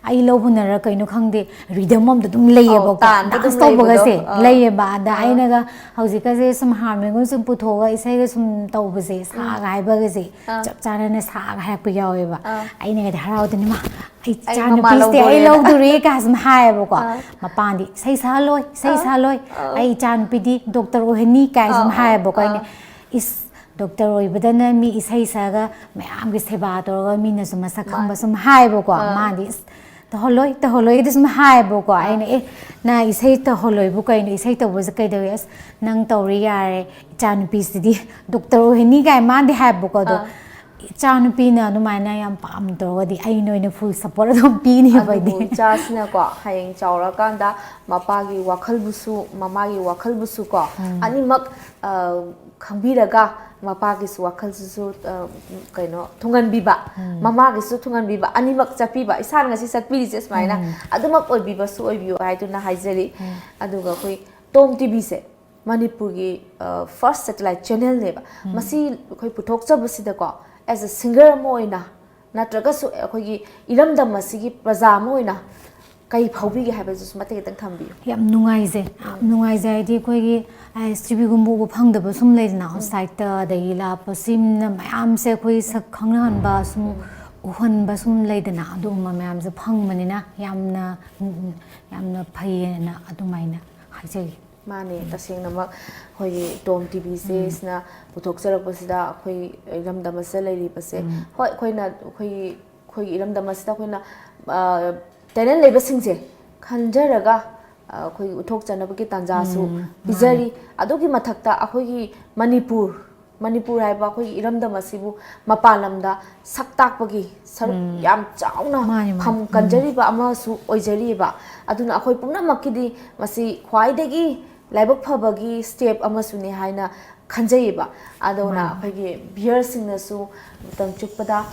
ꯑꯩ ꯂꯧꯕꯅꯔ ꯀꯩꯅꯣ ꯈꯪꯗꯦ, ꯔꯤꯗꯝ ꯑꯝꯗ ꯑꯗꯨꯝ ꯂꯩꯌꯦꯕꯀꯣ, ꯑꯧ, ꯇꯥꯟꯗ ꯑꯗꯨꯝ ꯗꯥꯟꯁ ꯇꯧꯕꯒꯁꯦ ꯂꯩꯕꯗꯣ꯫ ꯑꯥ꯫ ꯂꯩꯌꯦꯕ꯫ ꯑꯗ ꯑꯥ꯫ ꯑꯩꯅꯒ ꯍꯧꯖꯤꯛꯀꯁꯦ ꯁꯨꯝ ꯍꯥꯔꯃꯣꯅꯤꯒꯨꯝ ꯁꯨꯝ ꯄꯨꯊꯣꯛꯑꯒ ꯏꯁꯩꯒ ꯁꯨꯝ ꯇꯧꯕꯁꯦ, ꯁꯥꯒ ꯍꯥꯏꯕꯒꯁꯦ ꯑꯥ꯫ ꯆꯞ ꯆꯥꯅꯅ ꯁꯥꯒ ꯍꯥꯏꯔꯛꯄ ꯌꯥꯎꯋꯦꯕ꯫ ꯑꯥ꯫ ꯑꯩꯅꯒꯗꯤ ꯍꯔꯥꯎꯗꯅꯤ, "ꯃꯥ, ꯑꯩ ꯑꯩ ꯏꯆꯥ ꯃꯃꯥ ꯅꯨꯄꯤꯁꯤꯗꯤ ꯑꯩ ꯂꯧꯗꯣꯔꯦꯅ꯫ ꯂꯧꯗꯣꯔꯦ" ꯀꯥꯏ ꯁꯨꯝ ꯍꯥꯏꯌꯦꯕꯀꯣ꯫ ꯑꯥ꯫ ꯃꯄꯥꯟꯗꯤ, "ꯏꯁꯩ ꯁꯛꯍꯜꯂꯣꯏ, ꯏꯁꯩ ꯑꯥ꯫ ꯁꯛꯍꯜꯂꯣꯏ, ꯑꯥ꯫ ꯑꯩ ꯏꯆꯥ ꯅꯨꯄꯤꯗꯤ ꯗꯣꯛꯇꯔ ꯑꯣꯏꯍꯟꯅꯤ" ꯀꯥꯏ ꯁꯨꯝ ꯑꯥ, ꯑꯥ, ꯍꯥꯏꯌꯦꯕꯀꯣ꯫ ꯑꯩꯅ, ꯑꯥ꯫ "ꯏꯁ, ꯗꯣꯛꯇꯔ ꯑꯣꯏꯕꯗꯅ ꯃꯤ ꯏꯁꯩ ꯁꯛꯑꯒ ꯃꯌꯥꯝꯒꯤ ꯁꯦꯕꯥ ꯇꯧꯔꯒ ꯃꯤꯅꯁꯨ ꯃꯁꯛ ꯈꯪꯕ" ꯃꯥꯅꯤ꯫ ꯁꯨꯝ ꯍꯥꯏꯌꯦꯕꯀꯣ꯫ ꯑꯥ꯫ ꯃꯥꯗꯤ, "ꯏꯁ, ꯇꯧꯍꯜꯂꯣꯏ, ꯇꯧꯍꯜꯂꯣꯏ" ꯑꯗꯨ ꯁꯨꯝ ꯍꯥꯏꯌꯦꯕꯀꯣ꯫ ꯑꯥ꯫ ꯑꯩꯅ, "ꯑꯦ, ꯅꯪ ꯏꯁꯩ ꯇꯧꯍꯜꯂꯣꯏꯕꯨ ꯀꯩꯅꯣ? ꯏꯁꯩ ꯇꯧꯕꯁꯦ ꯀꯩꯗꯧꯋꯤ? ꯑꯁ, ꯅꯪ ꯇꯧꯔꯤ ꯌꯥꯔꯦ, ꯏꯆꯥ ꯅꯨꯄꯤꯁꯤꯗꯤ ꯗꯣꯛꯇꯔ ꯑꯣꯏꯍꯟꯅꯤ" ꯀꯥꯏ ꯃꯥꯗꯤ ꯍꯥꯏꯕꯀꯣ꯫ ꯑꯗꯣ ꯑꯥ꯫ ꯏꯆꯥ ꯅꯨꯄꯤꯅ ꯑꯗꯨꯃꯥꯏꯅ ꯌꯥꯝ ꯄꯥꯝ ꯇꯧꯔꯒꯗꯤ ꯑꯩꯅ ꯑꯣꯏꯅ ꯐꯨꯜ ꯁꯞꯄꯣꯔꯠ ꯑꯗꯨꯝ ꯄꯤꯅꯦꯕ ꯑꯩꯗꯤ꯫ ꯑꯗꯨꯕꯨ ꯏꯆꯥꯁꯤꯅꯀꯣ, ꯍꯌꯦꯡ ꯆꯥꯎꯔꯀꯥꯟꯗ ꯃꯄꯥꯒꯤ ꯋꯥꯈꯜꯕꯨꯁꯨ, ꯃꯃꯥꯒꯤ ꯋꯥꯈꯜꯕꯨꯁꯨ ꯀꯣ, ꯎꯝ꯫ ꯑꯅꯤꯃꯛ, ꯑ, ꯈꯪꯕꯤꯔꯒ ꯃꯄꯥꯒꯤꯁꯨ ꯋꯥꯈꯜꯁꯤꯁꯨ, ꯑ, ꯀꯩꯅꯣ, ꯊꯨꯡꯍꯟꯕꯤꯕ, ꯎꯝ꯫ ꯃꯃꯥꯒꯤꯁꯨ ꯊꯨꯡꯍꯟꯕꯤꯕ, ꯑꯅꯤꯃꯛ ꯆꯠꯄꯤꯕ꯫ ꯏꯁꯥꯅ ꯉꯁꯤ ꯆꯠꯄꯤꯔꯤꯁꯦ ꯁꯨꯃꯥꯏꯅ ꯎꯝ꯫ ꯑꯗꯨꯃꯛ ꯑꯣꯏꯕꯤꯕꯁꯨ ꯑꯣꯏꯕꯤꯌꯨ ꯍꯥꯏꯗꯨꯅ ꯍꯥꯏꯖꯔꯤ꯫ ꯎꯝ꯫ ꯑꯗꯨꯒ ꯑꯩꯈꯣꯏ ꯇꯣꯝ ꯇꯤꯚꯤꯁꯦ ꯃꯅꯤꯄꯨꯔꯒꯤ, ꯑ, ꯐꯥꯔꯁ ꯁꯦꯇꯦꯂꯥꯏꯠ ꯆꯦꯅꯦꯜꯅꯦꯕ꯫ ꯎꯝ꯫ ꯃꯁꯤ ꯑꯩꯈꯣꯏ ꯄꯨꯊꯣꯛꯆꯕꯁꯤꯗꯀꯣ, as a singer ꯑꯃ ꯑꯣꯏꯅ, ꯅꯠꯇ꯭ꯔꯒꯁꯨ ꯑꯩꯈꯣꯏꯒꯤ ꯏꯔꯝꯗꯝ ꯑꯁꯤꯒꯤ ꯄ꯭ꯔꯖꯥ ꯑꯃ ꯑꯣꯏꯅ ꯀꯩ ꯐꯥꯎꯕꯤꯒꯦ ꯍꯥꯏꯕꯗꯨꯁꯨ ꯃꯇꯦꯛ ꯈꯤꯇꯪ ꯊꯝꯕꯤꯌꯨ꯫ ꯌꯥꯝ ꯅꯨꯡꯉꯥꯏꯖꯩ꯫ ꯌꯥꯝ ꯅꯨꯡꯉꯥꯏꯖꯩ ꯍꯥꯏꯗꯤ ꯑꯩꯈꯣꯏꯒꯤ, ꯑ, ꯁꯤꯕꯤꯒꯨꯝꯕ ꯎꯕ ꯐꯪꯗꯕ ꯁꯨꯝ ꯂꯩꯗꯅ, ꯑꯥꯎꯠꯁꯥꯏꯠꯇ, ꯑꯗꯒꯤ ꯂꯥꯞꯄ, ꯁꯤꯝꯅ ꯃꯌꯥꯝꯁꯦ ꯑꯩꯈꯣꯏ ꯁꯛ ꯈꯪꯅꯍꯟꯕ, ꯁꯨꯝ ꯎꯍꯟꯕ ꯁꯨꯝ ꯂꯩꯗꯅ, ꯑꯗꯨꯒꯨꯝꯕ ꯃꯌꯥꯝꯁꯦ ꯐꯪꯕꯅꯤꯅ ꯌꯥꯝꯅ, ꯎꯝ, ꯎꯝ, ꯌꯥꯝꯅ ꯐꯩꯌꯦꯅ ꯑꯗꯨꯃꯥꯏꯅ ꯍꯥꯏꯖꯒꯦ꯫ ꯃꯥꯅꯦ, ꯇꯁꯦꯡꯅꯃꯛ ꯑꯩꯈꯣꯏꯒꯤ ꯇꯣꯝ ꯇꯤꯚꯤꯁꯦ ꯎꯝ꯫ ꯁꯤꯅ ꯄꯨꯊꯣꯛꯆꯔꯛꯄꯁꯤꯗ ꯑꯩꯈꯣꯏ ꯏꯔꯝꯗꯝ ꯑꯁꯤꯗ ꯂꯩꯔꯤꯕꯁꯦ, ꯎꯝ꯫ ꯍꯣꯏ, ꯑꯩꯈꯣꯏꯅ ꯑꯩꯈꯣꯏꯒꯤ, ꯑꯩꯈꯣꯏꯒꯤ ꯏꯔꯝꯗꯝ ꯑꯁꯤꯗ ꯑꯩꯈꯣꯏꯅ, ꯑ, ꯇꯦꯂꯦꯟ ꯂꯩꯕꯁꯤꯡꯁꯦ ꯈꯟꯖꯔꯒ, ꯑ, ꯑꯩꯈꯣꯏꯒꯤ ꯎꯠꯊꯣꯛꯆꯅꯕꯒꯤ ꯇꯥꯟꯖꯥꯁꯨ ꯎꯝ, ꯄꯤꯖꯔꯤ꯫ ꯑꯗꯨꯒꯤ ꯃꯊꯛꯇ ꯑꯩꯈꯣꯏꯒꯤ ꯃꯅꯤꯄꯨꯔ, ꯃꯅꯤꯄꯨꯔ ꯍꯥꯏꯕ ꯑꯩꯈꯣꯏꯒꯤ ꯏꯔꯝꯗꯝ ꯑꯁꯤꯕꯨ ꯃꯄꯥꯟ ꯂꯝꯗ ꯁꯛ ꯇꯥꯛꯄꯒꯤ ꯁꯔꯨꯛ ꯎꯝ꯫ ꯌꯥꯝ ꯆꯥꯎꯅ ꯃꯥꯅꯤ, ꯃꯥꯅꯤ꯫ ꯐꯝ ꯎꯝ꯫ ꯀꯟꯖꯔꯤꯕ ꯑꯃꯁꯨ ꯑꯣꯏꯖꯔꯤꯕ꯫ ꯑꯗꯨꯅ ꯑꯩꯈꯣꯏ ꯄꯨꯝꯅꯃꯛꯀꯤꯗꯤ ꯃꯁꯤ ꯈ꯭ꯋꯥꯏꯗꯒꯤ ꯂꯥꯏꯕꯛ ꯐꯕꯒꯤ ꯁ꯭ꯇꯦꯞ ꯑꯃꯁꯨꯅꯤ ꯍꯥꯏꯅ ꯈꯟꯖꯩꯌꯦꯕ꯫ ꯑꯗꯨꯅ ꯃꯥꯅꯤ꯫ ꯑꯩꯈꯣꯏꯒꯤ ꯚ꯭ꯌꯨꯌꯔꯁꯤꯡꯅꯁꯨ ꯃꯇꯝ ꯆꯨꯞꯄꯗ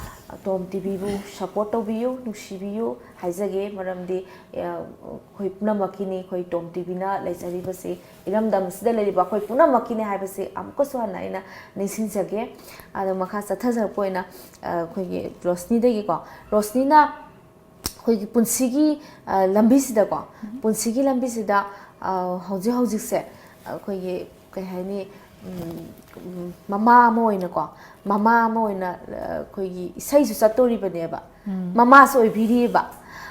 ꯇꯣꯝ ꯇꯤꯚꯤꯕꯨ ꯁꯞꯄꯣꯔꯠ ꯇꯧꯕꯤꯌꯨ, ꯅꯨꯡꯁꯤꯕꯤꯌꯨ ꯍꯥꯏꯖꯒꯦ꯫ ꯃꯔꯝꯗꯤ, ꯑ, ꯑꯩꯈꯣꯏ ꯄꯨꯝꯅꯃꯛꯀꯤꯅꯤ, ꯑꯩꯈꯣꯏ ꯇꯣꯝ ꯇꯤꯚꯤꯅ ꯂꯩꯖꯔꯤꯕꯁꯤ, ꯏꯔꯝꯗꯝ ꯑꯁꯤꯗ ꯂꯩꯔꯤꯕ ꯑꯩꯈꯣꯏ ꯄꯨꯝꯅꯃꯛꯀꯤꯅꯤ ꯍꯥꯏꯕꯁꯤ ꯑꯃꯨꯛꯀꯁꯨ ꯍꯟꯅ ꯑꯩꯅ ꯅꯤꯡꯁꯤꯡꯖꯒꯦ꯫ ꯑꯗꯣ ꯃꯈꯥ ꯆꯠꯊꯖꯔꯛꯄ ꯑꯣꯏꯅ, ꯑ, ꯑꯩꯈꯣꯏꯒꯤ ꯔꯣꯁꯅꯤꯗꯒꯤꯀꯣ, ꯔꯣꯁꯅꯤꯅ ꯑꯩꯈꯣꯏꯒꯤ ꯄꯨꯟꯁꯤꯒꯤ ꯑ, ꯂꯝꯕꯤꯁꯤꯗꯀꯣ, ꯄꯨꯟꯁꯤꯒꯤ ꯂꯝꯕꯤꯁꯤꯗ ꯑ, ꯍꯧꯖꯤꯛ ꯍꯧꯖꯤꯛꯁꯦ ꯑꯩꯈꯣꯏꯒꯤ ꯀꯩ ꯍꯥꯏꯅꯤ, ꯎꯝ, ꯎꯝ, ꯃꯃꯥ ꯑꯃ ꯑꯣꯏꯅꯀꯣ, ꯃꯃꯥ ꯑꯃ ꯑꯣꯏꯅ ꯑ, ꯑꯩꯈꯣꯏꯒꯤ ꯏꯁꯩꯁꯨ ꯆꯠꯇꯣꯔꯤꯕꯅꯦꯕ, ꯃꯃꯥꯁꯨ ꯑꯣꯏꯕꯤꯔꯤꯕ꯫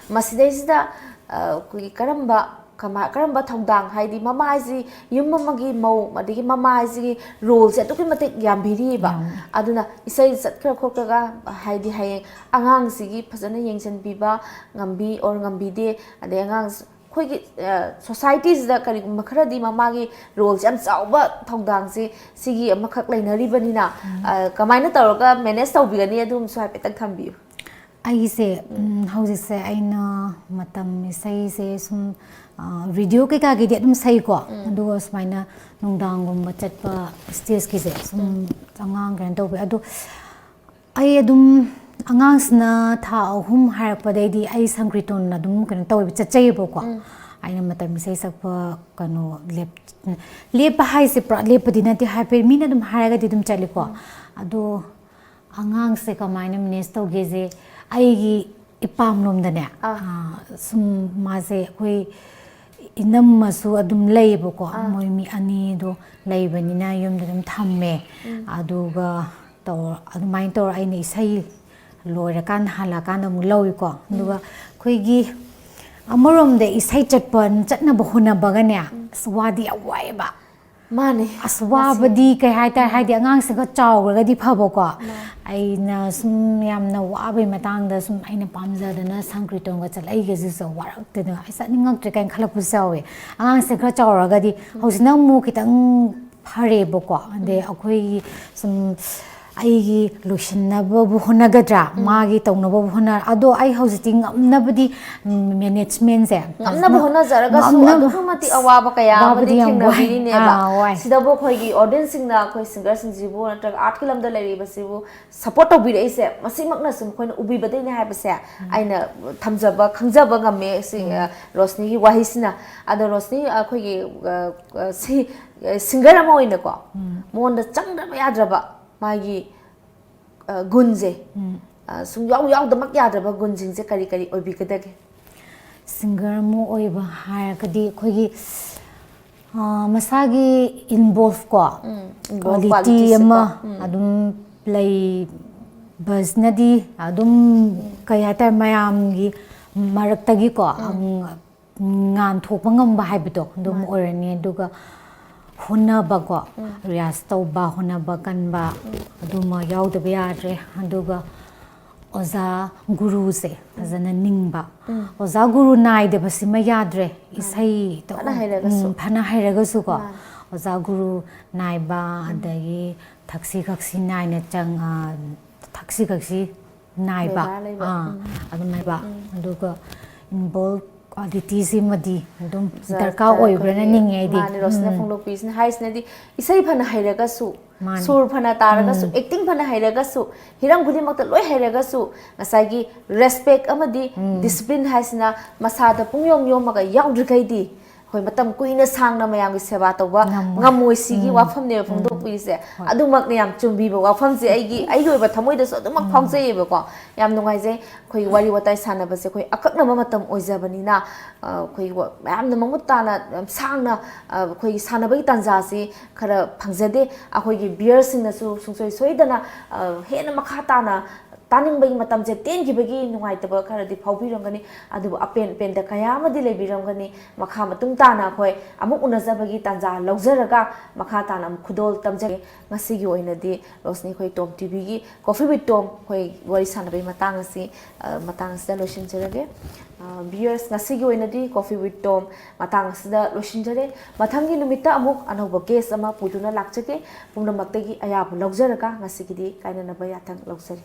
ꯃꯁꯤꯗꯩꯁꯤꯗ ꯑ, ꯑꯩꯈꯣꯏꯒꯤ ꯀꯔꯝꯕ ꯀꯃꯥꯏ ꯀꯔꯝꯕ ꯊꯧꯗꯥꯡ, ꯍꯥꯏꯗꯤ ꯃꯃꯥ ꯍꯥꯏꯁꯤ ꯌꯨꯝ ꯑꯃꯒꯤ ꯃꯧ, ꯑꯗꯒꯤ ꯃꯃꯥ ꯍꯥꯏꯁꯤꯒꯤ ꯔꯣꯜꯁꯦ ꯑꯗꯨꯛꯀꯤ ꯃꯇꯤꯛ ꯌꯥꯝꯕꯤꯔꯤꯕ꯫ ꯌꯥꯝꯃꯤ꯫ ꯑꯗꯨꯅ ꯏꯁꯩ ꯆꯠꯈ꯭ꯔ ꯈꯣꯠꯈ꯭ꯔꯒ, ꯍꯥꯏꯗꯤ ꯍꯌꯦꯡ ꯑꯉꯥꯡꯁꯤꯒꯤ ꯐꯖꯅ ꯌꯦꯡꯁꯤꯟꯕꯤꯕ ꯉꯝꯕꯤ ꯑꯣꯔ ꯉꯝꯕꯤꯗꯦ, ꯑꯗꯩ ꯑꯉꯥꯡ ꯑꯩꯈꯣꯏꯒꯤ ꯁꯣꯁꯥꯏꯇꯤꯁꯤꯗ ꯀꯔꯤꯒꯨꯝꯕ ꯈꯔꯗꯤ ꯃꯃꯥꯒꯤ ꯔꯣꯜꯁꯦ ꯌꯥꯝ ꯆꯥꯎꯕ ꯊꯧꯗꯥꯡꯁꯦ ꯁꯤꯒꯤ ꯑꯃꯈꯛ ꯂꯩꯅꯔꯤꯕꯅꯤꯅ, ꯑ, ꯀꯃꯥꯏꯅ ꯇꯧꯔꯒ ꯃꯦꯅꯦꯖ ꯇꯧꯕꯤꯒꯅꯤ, ꯑꯗꯨꯝꯁꯨ ꯍꯥꯏꯐꯦꯠꯇꯪ ꯊꯝꯕꯤꯌꯨ꯫ ꯑꯩꯁꯦ ꯎꯝ, ꯍꯧꯖꯤꯛꯁꯦ ꯑꯩꯅ ꯃꯇꯝ ꯏꯁꯩꯁꯦ ꯁꯨꯝ ꯔꯦꯗꯤꯑꯣ ꯀꯩꯀꯥꯒꯤꯗꯤ ꯑꯗꯨꯝ ꯁꯛꯏꯀꯣ, ꯑꯗꯨꯒ ꯁꯨꯃꯥꯏꯅ ꯅꯨꯡꯗꯥꯡꯒꯨꯝꯕ ꯆꯠꯄ ꯁ꯭ꯇꯦꯖꯀꯤꯁꯦ ꯁꯨꯝ ꯑꯉꯥꯡ ꯀꯩꯅꯣ ꯇꯧꯕ ꯑꯗꯣ, ꯑꯩ ꯑꯗꯨꯝ ꯑꯉꯥꯡꯁꯤꯅ ꯊꯥ ꯑꯍꯨꯝ ꯍꯥꯏꯔꯛꯄꯗꯩꯗꯤ ꯑꯩ ꯁꯪꯀ꯭ꯔꯤꯇꯣꯟ ꯑꯗꯨꯝ ꯀꯩꯅꯣ ꯇꯧꯋꯦꯕ, ꯆꯠꯆꯩꯌꯦꯕꯀꯣ꯫ ꯑꯩꯅ ꯃꯇꯝ ꯏꯁꯩ ꯁꯛꯄ ꯀꯩꯅꯣ ꯂꯦꯞ- ꯂꯦꯞꯄ ꯍꯥꯏꯁꯦ ꯄꯨꯔꯥ ꯂꯦꯞꯄꯗꯤ ꯅꯠꯇꯦ, ꯍꯥꯏꯐꯦꯠ ꯃꯤꯅ ꯑꯗꯨꯝ ꯍꯥꯏꯔꯒꯗꯤ ꯑꯗꯨꯝ ꯆꯠꯂꯤꯀꯣ꯫ ꯑꯗꯣ ꯑꯉꯥꯡꯁꯦ ꯀꯃꯥꯏꯅ ꯃꯦꯅꯦꯖ ꯇꯧꯒꯦꯁꯦ, ꯑꯩꯒꯤ ꯏꯄꯥꯝꯂꯣꯝꯗꯅꯦ, ꯑꯥ꯫ ꯑꯥ, ꯁꯨꯝ ꯃꯥꯁꯦ ꯑꯩꯈꯣꯏ ꯏꯅꯝꯃꯁꯨ ꯑꯗꯨꯝ ꯂꯩꯌꯦꯕꯀꯣ, ꯑꯥ꯫ ꯃꯣꯏ ꯃꯤ ꯑꯅꯤꯗꯣ ꯂꯩꯕꯅꯤꯅ ꯌꯨꯝꯗ ꯑꯗꯨꯝ ꯊꯝꯃꯦ꯫ ꯑꯗꯨꯒ ꯇꯧꯔ ꯑꯗꯨꯃꯥꯏꯅ ꯇꯧꯔ ꯑꯩꯅ ꯏꯁꯩ ꯂꯣꯏꯔꯀꯥꯟꯗ ꯍꯜꯂꯛꯑꯀꯥꯟꯗ ꯑꯃꯨꯛ ꯂꯧꯏꯀꯣ꯫ ꯑꯗꯨꯒ ꯑꯩꯈꯣꯏꯒꯤ ꯑꯃꯔꯣꯝꯗ ꯏꯁꯩ ꯆꯠꯄ ꯆꯠꯅꯕ ꯍꯣꯠꯅꯕꯒꯅꯦ, ꯑꯁ, ꯋꯥꯗꯤ ꯌꯥꯝ ꯋꯥꯏꯑꯦꯕ꯫ ꯃꯥꯅꯦ꯫ ꯑꯁ, ꯋꯥꯕꯗꯤ ꯀꯩ ꯍꯥꯏꯇꯥꯔꯦ, ꯍꯥꯏꯗꯤ ꯑꯉꯥꯡꯁꯤꯒ ꯆꯥꯎꯈ꯭ꯔꯒꯗꯤ ꯐꯕꯀꯣ꯫ ꯑꯩꯅ ꯁꯨꯝ ꯌꯥꯝꯅ ꯋꯥꯕꯩ ꯃꯇꯥꯡꯗ ꯁꯨꯝ ꯑꯩꯅ ꯄꯥꯝꯖꯗꯅ ꯁꯪꯀ꯭ꯔꯤꯇꯣꯟꯒ ꯆꯠꯂꯛꯏꯒꯁꯤꯁꯨ ꯋꯥꯔꯛꯇꯅ ꯑꯩ ꯆꯠꯅꯤꯡꯉꯛꯇ꯭ꯔꯦ ꯀꯥꯏꯅ ꯈꯜꯂꯛꯄꯁꯨ ꯌꯥꯎꯋꯦ꯫ ꯑꯉꯥꯡꯁꯦ ꯈꯔ ꯆꯥꯎꯔꯒꯗꯤ, ꯍꯧꯖꯤꯛꯅ ꯑꯃꯨꯛ ꯈꯤꯇꯪ ꯐꯔꯦꯕꯀꯣ꯫ ꯑꯗꯩ ꯑꯩꯈꯣꯏꯒꯤ ꯁꯨꯝ ꯑꯩꯒꯤ ꯂꯣꯏꯁꯤꯟꯅꯕꯕꯨ ꯍꯣꯠꯅꯒꯗ꯭ꯔꯥ, ꯃꯥꯒꯤ ꯇꯧꯅꯕꯕꯨ ꯍꯣꯠꯅ ꯑꯗꯣ ꯑꯩ ꯍꯧꯖꯤꯛꯇꯤ ꯉꯝꯅꯕꯗꯤ ꯃꯦꯅꯦꯖꯃꯦꯟꯁꯦ ꯉꯝꯅꯕ ꯍꯣꯠꯅꯖꯔꯒꯁꯨ ꯉꯝꯅꯕ- ꯑꯗꯨꯛꯀꯤ ꯃꯇꯤꯛ ꯑꯋꯥꯕ ꯀꯌꯥ ꯑꯃꯗꯤ ꯋꯥꯕꯗꯤ ꯌꯥꯝ ꯋꯥꯏ꯫ ꯊꯦꯡꯅꯕꯤꯔꯤꯅꯦꯕ꯫ ꯑꯥ, ꯋꯥꯏ꯫ ꯁꯤꯗꯕꯨ ꯑꯩꯈꯣꯏꯒꯤ ꯑꯣꯗꯤꯌꯟꯁꯁꯤꯡꯅ ꯑꯩꯈꯣꯏ ꯁꯤꯡꯒꯔꯁꯤꯡꯁꯤꯕꯨ ꯅꯠꯇ꯭ꯔꯒ ꯑꯥꯔꯠꯀꯤ ꯂꯝꯗ ꯂꯩꯔꯤꯕꯁꯤꯕꯨ ꯁꯞꯄꯣꯔꯠ ꯇꯧꯕꯤꯔꯛꯏꯁꯦ ꯃꯁꯤꯃꯛꯅꯁꯨ ꯃꯈꯣꯏꯅ ꯎꯕꯤꯕꯗꯩꯅꯦ ꯍꯥꯏꯕꯁꯦ ꯑꯩꯅ ꯊꯝꯖꯕ ꯈꯪꯖꯕ ꯉꯝꯃꯦ ꯁꯤ, ꯑ, ꯔꯣꯁꯅꯤꯒꯤ ꯋꯥꯍꯩꯁꯤꯅ꯫ ꯑꯗꯣ ꯔꯣꯁꯅꯤ ꯑꯩꯈꯣꯏꯒꯤ ꯑ, ꯑ, ꯁꯤ ꯑ, ꯁꯤꯡꯒꯔ ꯑꯃ ꯑꯣꯏꯅꯀꯣ ꯃꯉꯣꯟꯗ ꯆꯪꯗ꯭ꯔꯕ ꯌꯥꯗ꯭ꯔꯕ ꯃꯥꯒꯤ ꯑ, ꯒꯨꯟꯁꯦ ꯑ, ꯁꯨꯝ ꯌꯥꯎ ꯌꯥꯎꯗꯃꯛ ꯌꯥꯗ꯭ꯔꯕ ꯒꯨꯟꯁꯤꯡꯁꯦ ꯀꯔꯤ ꯀꯔꯤ ꯑꯣꯏꯕꯤꯒꯗꯒꯦ? ꯁꯤꯡꯒꯔ ꯑꯃ ꯑꯣꯏꯕ ꯍꯥꯏꯔꯒꯗꯤ ꯑꯩꯈꯣꯏꯒꯤ, ꯑ, ꯃꯁꯥꯒꯤ ꯏꯟꯚꯣꯜꯚ ꯀꯣ, ꯎꯝ, involve ꯀ꯭ꯋꯥꯂꯤꯇꯤ qualities ꯁꯦ ꯑꯃ ꯀꯣ꯫ ꯎꯝ꯫ ꯑꯗꯨꯝ ꯂꯩꯕꯁꯤꯅꯗꯤ ꯑꯗꯨꯝ, ꯀꯩ ꯍꯥꯏꯇꯥꯔꯦ, ꯃꯌꯥꯝꯒꯤ ꯃꯔꯛꯇꯒꯤꯀꯣ, ꯎꯝ꯫ ꯉꯥꯟꯊꯣꯛꯄ ꯉꯝꯕ ꯍꯥꯏꯕꯗꯣ ꯑꯗꯨꯝ ꯃꯥꯅꯤ꯫ ꯑꯣꯏꯔꯅꯤ꯫ ꯑꯗꯨꯒ ꯍꯣꯠꯅꯕꯀꯣ, ꯎꯝ꯫ ꯔꯤꯌꯥꯁ ꯇꯧꯕ, ꯍꯣꯠꯅꯕ ꯀꯟꯕ, ꯎꯝ꯫ ꯑꯗꯨꯃ ꯌꯥꯎꯗꯕ ꯌꯥꯗ꯭ꯔꯦ꯫ ꯑꯗꯨꯒ ꯑꯣꯖꯥ ꯒꯨꯔꯨꯁꯦ ꯐꯖꯅ ꯅꯤꯡꯕ꯫ ꯎꯝ꯫ ꯑꯣꯖꯥ ꯒꯨꯔꯨ ꯅꯥꯏꯗꯕꯁꯤꯃ ꯌꯥꯗ꯭ꯔꯦ꯫ ꯃꯥꯅꯤ꯫ ꯏꯁꯩ ꯇꯧ-, ꯐꯅ ꯍꯩꯔꯒꯁꯨ꯫ ꯎꯝ, ꯐꯅ ꯍꯩꯔꯒꯁꯨꯀꯣ꯫ ꯃꯥꯅꯤ꯫ ꯑꯣꯖꯥ ꯒꯨꯔꯨ ꯅꯥꯏꯕ, ꯎꯝ꯫ ꯑꯗꯒꯤ ꯊꯛꯁꯤ ꯈꯛꯁꯤ ꯅꯥꯏꯅ ꯆꯪ-, ꯑ, ꯊꯛꯁꯤ ꯈꯛꯁꯤ ꯅꯥꯏꯕ꯫ ꯕꯦꯕꯥꯔ ꯂꯩꯕ꯫ ꯑꯥ, ꯎꯝ꯫ ꯑꯗꯨꯝ ꯅꯥꯏꯕ꯫ ꯎꯝ꯫ ꯑꯗꯨꯒ ꯏꯟꯚꯣꯜꯚ ꯀ꯭ꯋꯥꯂꯤꯇꯤꯁꯤꯃꯗꯤ ꯑꯗꯨꯝ ꯖ-, ꯗꯔꯀꯥꯔ ꯖ-, ꯑꯣꯏꯕ꯭ꯔꯅ ꯑꯩꯈꯣꯏꯒꯤ ꯅꯤꯡꯉꯦ ꯑꯩꯗꯤ꯫ ꯃꯥꯅꯦ, ꯔꯣꯁꯅꯥ ꯎꯝ꯫ ꯐꯣꯡꯗꯣꯛꯄꯤꯁꯤꯅ ꯍꯥꯏꯁꯤꯅꯗꯤ ꯏꯁꯩ ꯐꯅ ꯍꯩꯔꯒꯁꯨ, ꯃꯥꯅꯦ꯫ ꯁꯨꯔ ꯐꯅ ꯇꯥꯔꯒꯁꯨ, ꯎꯝ꯫ ꯑꯦꯛꯇꯤꯡ ꯐꯅ ꯍꯩꯔꯒꯁꯨ, ꯍꯤꯔꯝ ꯈꯨꯗꯤꯡꯃꯛꯇ ꯂꯣꯏ ꯍꯩꯔꯒꯁꯨ, ꯉꯁꯥꯏꯒꯤ ꯔꯦꯁꯄꯦꯛ ꯑꯃꯗꯤ ꯎꯝ꯫ ꯗꯤꯁꯤꯄ꯭ꯂꯤꯟ ꯍꯥꯏꯁꯤꯅ ꯃꯁꯥꯗ ꯄꯨꯡꯌꯣꯝ ꯌꯣꯝꯃꯒ ꯌꯥꯎꯗ꯭ꯔꯤꯈꯩꯗꯤ ꯑꯩꯈꯣꯏ ꯃꯇꯝ ꯀꯨꯏꯅ ꯁꯥꯡꯅ ꯃꯌꯥꯝꯒꯤ ꯁꯦꯕꯥ ꯇꯧꯕ ꯉꯝꯃꯣꯏ꯫ ꯉꯝꯃꯣꯏ ꯁꯤꯒꯤ ꯎꯝ꯫ ꯋꯥꯐꯝꯅꯦꯕ ꯎꯝ꯫ ꯐꯣꯡꯗꯣꯛꯄꯤꯔꯤꯁꯦ꯫ ꯍꯣꯏ꯫ ꯑꯗꯨꯃꯛꯅ ꯌꯥꯝ ꯆꯨꯝꯕꯤꯕ ꯋꯥꯐꯝꯁꯦ ꯑꯩꯒꯤ, ꯑꯩꯒꯤ ꯑꯣꯏꯕ ꯊꯃꯣꯏꯗꯁꯨ ꯑꯗꯨꯃꯛ ꯎꯝ꯫ ꯐꯥꯎꯖꯩꯌꯦꯕꯀꯣ꯫ ꯌꯥꯝ ꯅꯨꯡꯉꯥꯏꯖꯩ꯫ ꯑꯩꯈꯣꯏꯒꯤ ꯋꯥꯔꯤ ꯋꯥꯇꯥꯏ ꯁꯥꯟꯅꯕꯁꯦ ꯑꯩꯈꯣꯏ ꯑꯀꯛꯅꯕ ꯃꯇꯝ ꯑꯣꯏꯖꯕꯅꯤꯅ, ꯑ, ꯑꯩꯈꯣꯏꯒꯤ ꯋꯥ-, ꯃꯌꯥꯝꯅ ꯃꯃꯨꯠ ꯇꯥꯅ ꯌꯥꯝ ꯁꯥꯡꯅ, ꯑ, ꯑꯩꯈꯣꯏꯒꯤ ꯁꯥꯟꯅꯕꯒꯤ ꯇꯥꯟꯖꯥꯁꯤ ꯈꯔ ꯐꯪꯖꯗꯦ꯫ ꯑꯩꯈꯣꯏꯒꯤ viewersꯁꯤꯡꯅꯁꯨ ꯁꯨꯡꯁꯣꯏ ꯁꯣꯏꯗꯅ, ꯑ, ꯍꯦꯟꯅ ꯃꯈꯥ ꯇꯥꯅ ꯇꯥꯅꯤꯡꯕꯒꯤ ꯃꯇꯝꯁꯦ ꯇꯦꯟꯈꯤꯕꯒꯤ ꯅꯨꯡꯉꯥꯏꯇꯕ ꯈꯔꯗꯤ ꯐꯥꯎꯕꯤꯔꯝꯒꯅꯤ, ꯑꯗꯨꯕꯨ ꯑꯄꯦꯟ ꯑꯄꯦꯟꯗ ꯀꯌꯥ ꯑꯃꯗꯤ ꯂꯩꯕꯤꯔꯝꯒꯅꯤ꯫ ꯃꯈꯥ ꯃꯇꯨꯡ ꯇꯥꯅ ꯑꯩꯈꯣꯏ ꯑꯃꯨꯛ ꯎꯅꯖꯕꯒꯤ ꯇꯥꯟꯖꯥ ꯂꯧꯖꯔꯒ, ꯃꯈꯥ ꯇꯥꯅ ꯑꯃꯨꯛ ꯈꯨꯗꯣꯜ ꯇꯝꯖꯒꯦ꯫ ꯉꯁꯤꯒꯤ ꯑꯣꯏꯅꯗꯤ ꯔꯣꯁꯅꯤ, ꯑꯩꯈꯣꯏ ꯇꯣꯝ ꯇꯤꯚꯤꯒꯤ Coffee with Tom ꯑꯩꯈꯣꯏ ꯋꯥꯔꯤ ꯁꯥꯟꯅꯕꯒꯤ ꯃꯇꯥꯡ ꯑꯁꯤ, ꯑ, ꯃꯇꯥꯡ ꯑꯁꯤꯗ ꯂꯣꯏꯁꯤꯟꯖꯔꯒꯦ꯫ ꯑ, viewers, ꯉꯁꯤꯒꯤ ꯑꯣꯏꯅꯗꯤ Coffee with Tom ꯃꯇꯥꯡ ꯑꯁꯤꯗ ꯂꯣꯏꯁꯤꯟꯖꯔꯦ꯫ ꯃꯊꯪꯒꯤ ꯅꯨꯃꯤꯠꯇ ꯑꯃꯨꯛ ꯑꯅꯧꯕ guest ꯑꯃ ꯄꯨꯗꯨꯅ ꯂꯥꯛꯆꯒꯦ꯫ ꯄꯨꯝꯅꯃꯛꯇꯒꯤ ꯑꯌꯥꯕ ꯂꯧꯖꯔꯒ ꯉꯁꯤꯒꯤꯗꯤ ꯀꯥꯏꯅꯅꯕ ꯌꯥꯊꯪ ꯂꯧꯖꯔꯤ꯫